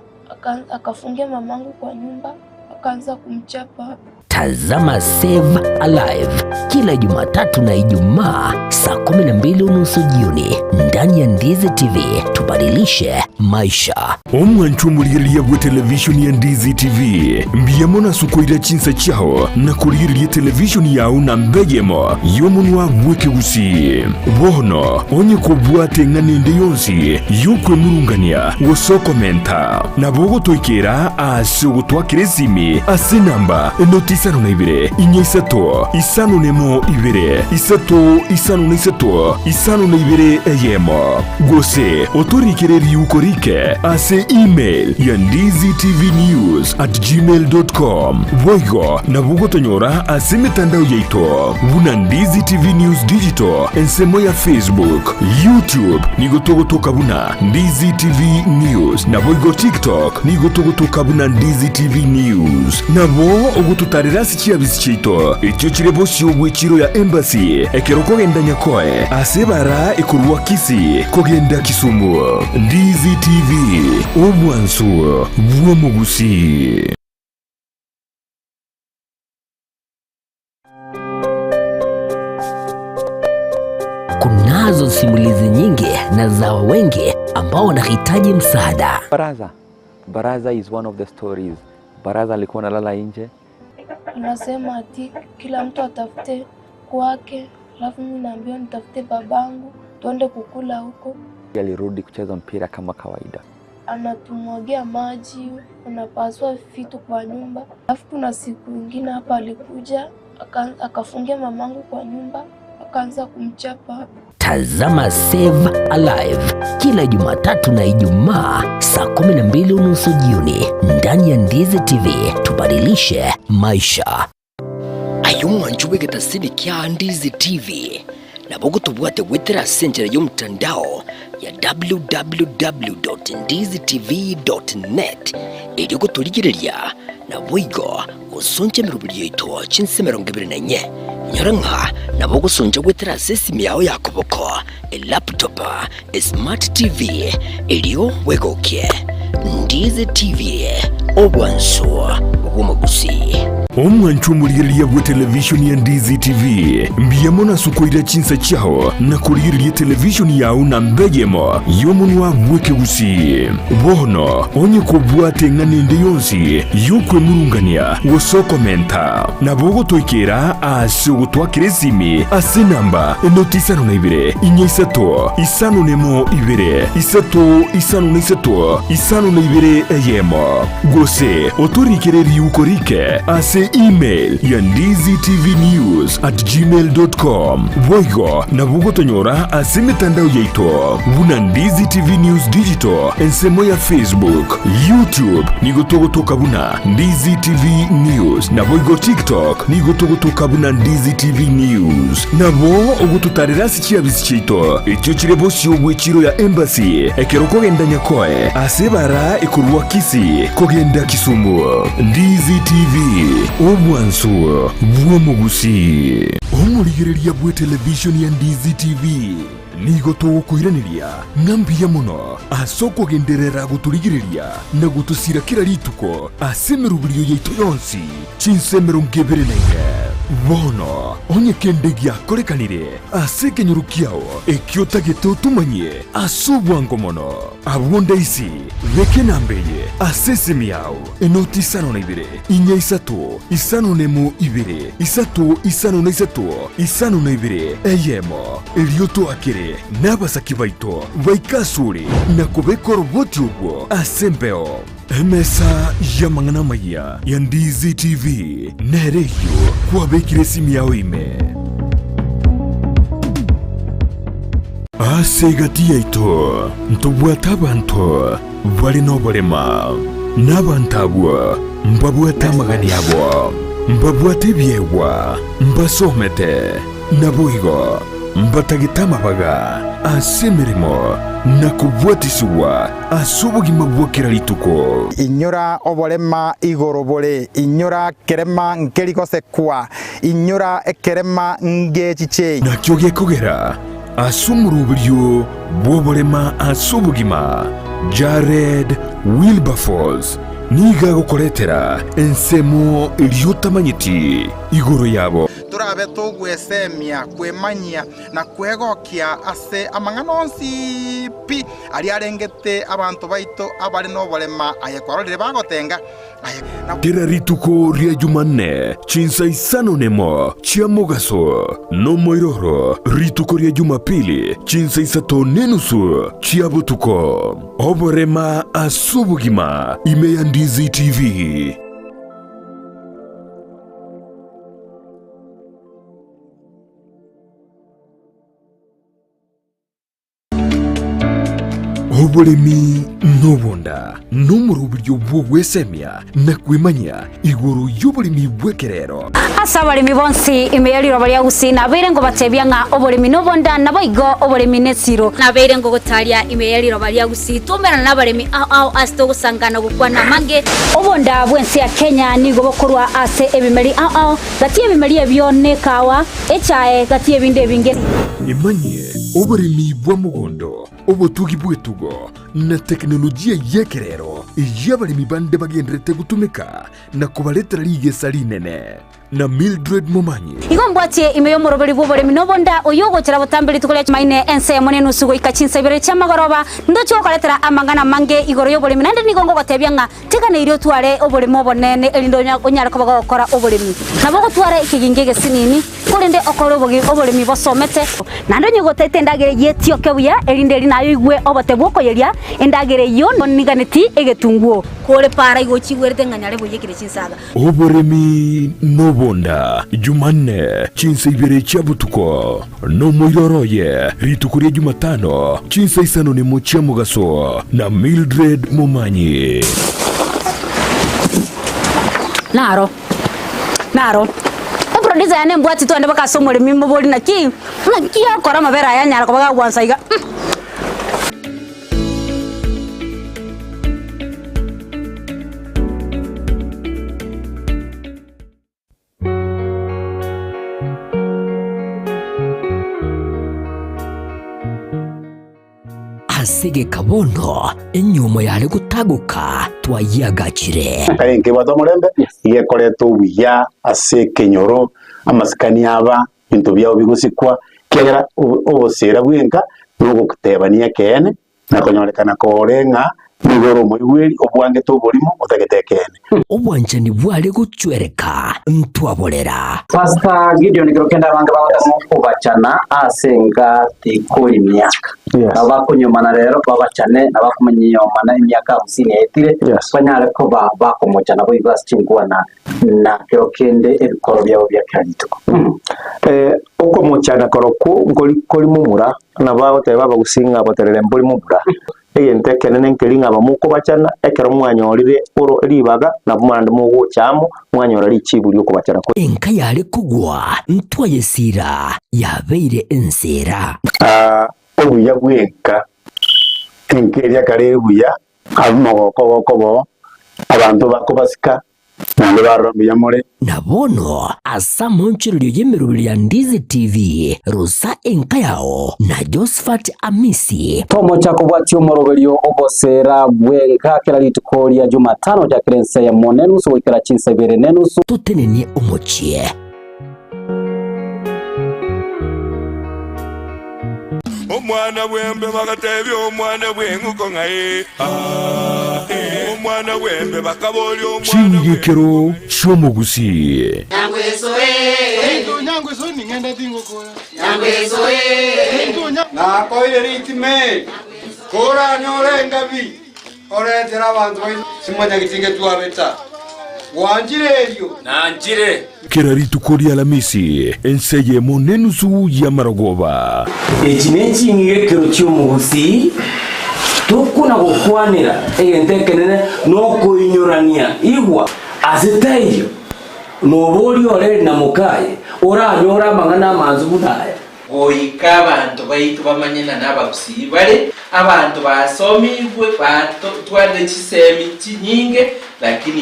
akafungia mamangu kwa nyumba, akaanza kumchapa. Tazama Save Alive kila Jumatatu na Ijumaa saa 12:30 jioni ndani ya Ndizi TV. Tubadilishe maisha. Omwancho omorigereria bwe televishoni ya Ndizi TV, mbuya mono ase okoira chinsa chiao na korigereria televishoni yao namba eyemo y'omonwa bw'ekegusii. Bono onye kobwate eng'ana ende yonsi y'okwemurungania gose okomenta, nabo ogotoikera ase ogotwakera esimi ase enamba 09. 52 inye isato 51 ibere isato 53 52 eyemo gose otorikere riuko rike ase email ya ndizitvnews at gmail com. Boigo nabo ogotonyora ase emetandao yaito buna Ndizi TV News Digital ensemo ya Facebook, YouTube nigo togotoka buna Ndizi TV News naboigo TikTok nigo togotoka buna Ndizi TV News. Nabo ogototarera ase chiabisi chiaito echio chire bosio bw'echiro ya Embassy ekero okogenda Nyakoe ase ebara ekorwa Kisii kogenda Kisumu. Ndizi TV, obwansu bw'omogusii. Kunazo simulizi nyingi na za wengi ambao wanahitaji msaada. Baraza. Baraza is one of the stories. Baraza alikuwa analala nje. Anasema ati kila mtu atafute kwake, alafu mimi naambiwa nitafute babangu tuende kukula huko. Alirudi kucheza mpira kama kawaida. Anatumwagia maji, anapasua vitu kwa nyumba. Alafu kuna siku ingine hapa alikuja akafungia mamangu kwa nyumba, akaanza kumchapa. Tazama Save Alive kila Jumatatu na Ijumaa saa 12:30 jioni ndani ya Ndizi TV. Tubadilishe maisha. Aye omwancho bw'egetasini kia Ndizi TV nabo ogotobwate goetera ase enchera y'omotandao ya www.ndizitv.net erio gotorigereria naboigo gosoncha emeroberi yaito chinse 24. Inyora ng'a nabo ogosoncha goetera ase esimi yao ya koboko, elaptop, esmart TV, erio bwegokie. Ndizi TV, obwansu bw'omogusii. Omwanchwa omorigereria bw'etelevishoni ya Ndizi TV, mbuya mono ase okoira chinsa chiao na korigereria etelevishoni yao namba eyemo y'omonwa bw'ekegusii. Bono onye kobwate eng'ana ende yonsi y'okwemurungania gose okomenta, nabo ogotoikera ase ogotwakera esimi ase enamba enoti 52 4 3 5 1 2 3 5 3 52 1, gose otorikere riuko rike ase email ya ndizitvnews@gmail.com. Boigo nabo ogotonyora ase emetandao yaito buna Ndizi TV News Digital ensemo ya Facebook, YouTube nigo togotoka buna Ndizi TV News naboigo TikTok nigo togotoka buna Ndizi TV News. Nabo ogototarera ase chiabisi chiaito echio chire bosio bw'echiro ya Embassy ekero okogenda Nyakoe ase ebara ekorwa Kisii kogenda Kisumu. Ndizi TV, obwansu bw'omogusii. Omorigereria bw'etelevishoni ya Ndizi TV nigo togokoiraneria ng'a mbuya mono ase okogenderera gotorigereria na gotosira kera rituko ase emeroberio yaito yonsi chinsa 24. Bono onye kende giakorekanire ase ekenyoro kiao ekio otagete otomanyie ase obwango mono, abwo ndaisi beka enamba eye ase esimi yao, enoti 52 4 3 51 2 3 53 52 1, erio toakere nabasaki baito baike asore na kobeka oroboti obwo ase embeo. Emesa y'amang'ana amayia ya Ndizi TV nere eyio kwabekire esimi yao ime. Ase egati yaito ntobwate abanto bare noborema, na abanto abwo mbabwate amagani abo, mbabwate ebiegwa, mbasomete, naboigo mbatagete amabaga ase emeremo na kobwatisigwa ase obogima bwa kera rituko. Inyora oborema igoro bore, inyora kerema nkeri gosekwa, inyora ekerema ngechiche. Nakio gekogera ase omoroberio bw'oborema ase obogima, Jared Wilberforce nigo agokoretera ensemo eria otamanyeti igoro yabo. Torabe togwesemia, kwemanyia, na kwegokia ase amang'ana onsi pi aria arengete abanto baito abare noborema, aye kwarorire bagotenga, aye na. Kera rituko ria Jumanne chinsa isano nemo chia mogaso, nomoiroro rituko ria Jumapili chinsa isato nenusu chia botuko. Oborema ase obogima ime ya Ndizi TV. Oboremi nobonda nomoroberio bw'ogwesemia na kwemanyia igoro y'oboremi bw'ekerero. Ase abaremi bonsi ime ye riroba ria Gusii nabeire ngobatebia ng'a oboremi nobonda, naboigo oboremi nesiro. Nabeire ngogotaria ime ye riroba ria Gusii twaumerana nabaremi ao ao ase togosangana gokwana amange. Obonda bw'ense ya Kenya nigo bokorwa ase ebimeri ao ao, gati y'ebimeri ebio nekawa, echae, gati y'ebinde ebinge. Emanyie oboremi bwa mogondo, obotugi bw'etugo, na tekinolojia y'ekerero eyio abaremi bande bagendererete gotumeka na kobaretera rigesa rinene. Na Mildred Momanyi. Igo mbwatie ime y'omoroberi bw'oboremi na obonda, oyio ogochera botambe rituko ria Chumaine ensemo nenusu goika chinsa ibere chi'amagoroba, ndoche gokoretera amang'ana amange igoro y'oboremi, naende nigo ngogotebia ng'a teganeirie otware oboremo obonene, erinde onyare koba gogokora oboremi. Nabo ogotwara ekegingi egesinini, korende okore oboremi bosomete. Naende onye gotaete endagera eyio etioke buya, erinde eri naye oigwe obote bw'okoyeria endagera eyio, niganeti egetunguo. Kore para igo ochigwerete ng'a nyare boiyekire chinsaga. Oboremi nobonda, Jumanne, chinsa ibere chia botuko, nomoiroro oye, rituko ria Jumatano, chinsa isano nemo chia mogaso, na Mildred Momanyi. Naro, naro. Eproducer yane embwati twende mpaka ase omoremi mobori naki, naki akora amabere aya anyara koba gagwansa iga mm. Ase egeka bono enyiomo yare gotagoka twayiagachire. Kare nkebwate omorembe, igekoreta obuya ase ekenyoro, amasikani aba, ebinto biabo bigosikwa, ekiagera obosera bwenka nogotebania ekeene, na konyorekana kore ng'a nigo ore omoigweri obwangete oborimo otagete ekeene. Obwanchani bware gochwereka ntwaborera. Pastor Gideon kero kende abange bagotema okobachana ase enka tikori miaka. Nabo bakonyomana rero babachane na bakomanyomana emiaka hamsini yaetire banyare koba bakomochana boigo ase chinkwana na kero kende ebikoro biabo bia kera rituko. Okomochana korokwo nkori kori momura, nabo agoteba abagusii ng'a boterere mbori momura. Egento ekenene nkeri ng'a abamokobachana, ekero mwanyorire oro ribaga, nabo naende mogocha amo, mwanyora richibu ri'okobachana kwe. Enka yare kogwa ntwayesiira, yabeire enseera. Obuya bw'enka, enka eria kare ere buya, ab'omogoko gokoba oo, abanto bakobasika, naende barora mbuya more. Na bono ase amaonchorerio y'emeroberi ya Ndizi TV, rosa enka yao na Josphat Amisi. Tomocha kobwatia omoroberio ogoseera bw'enka kera rituko ria Jumatano gochakera ensa eyemo nenusu goikera chinsa ibere nenusu. Totenenie omochie. Omwana bw'embe bagatebia omwana bw'eng'uko ng'a ee, aa, ee. Omwana bw'embe bakaboria omwana Ching'igekero chi'omogusii. Nakoire ritime, koranyore engabi, oretere abanto baino simonyageti ngetwabeta. Gwanchire erio? Nanchire. Kera rituko ri'Alamisi, ense eyemo nenusu y'amarogoba. Echi neching'igekero chi'omogusii, tokona gokwanera egento ekenene nokoinyorania igwa ase taiyo noboria oreri na mokaye oranyore amang'ana amansu buna aya. Goika abanto baito bamanye ng'a nabagusii bare, abanto basomigwe, batwarire chisemi chinyinge, lakini.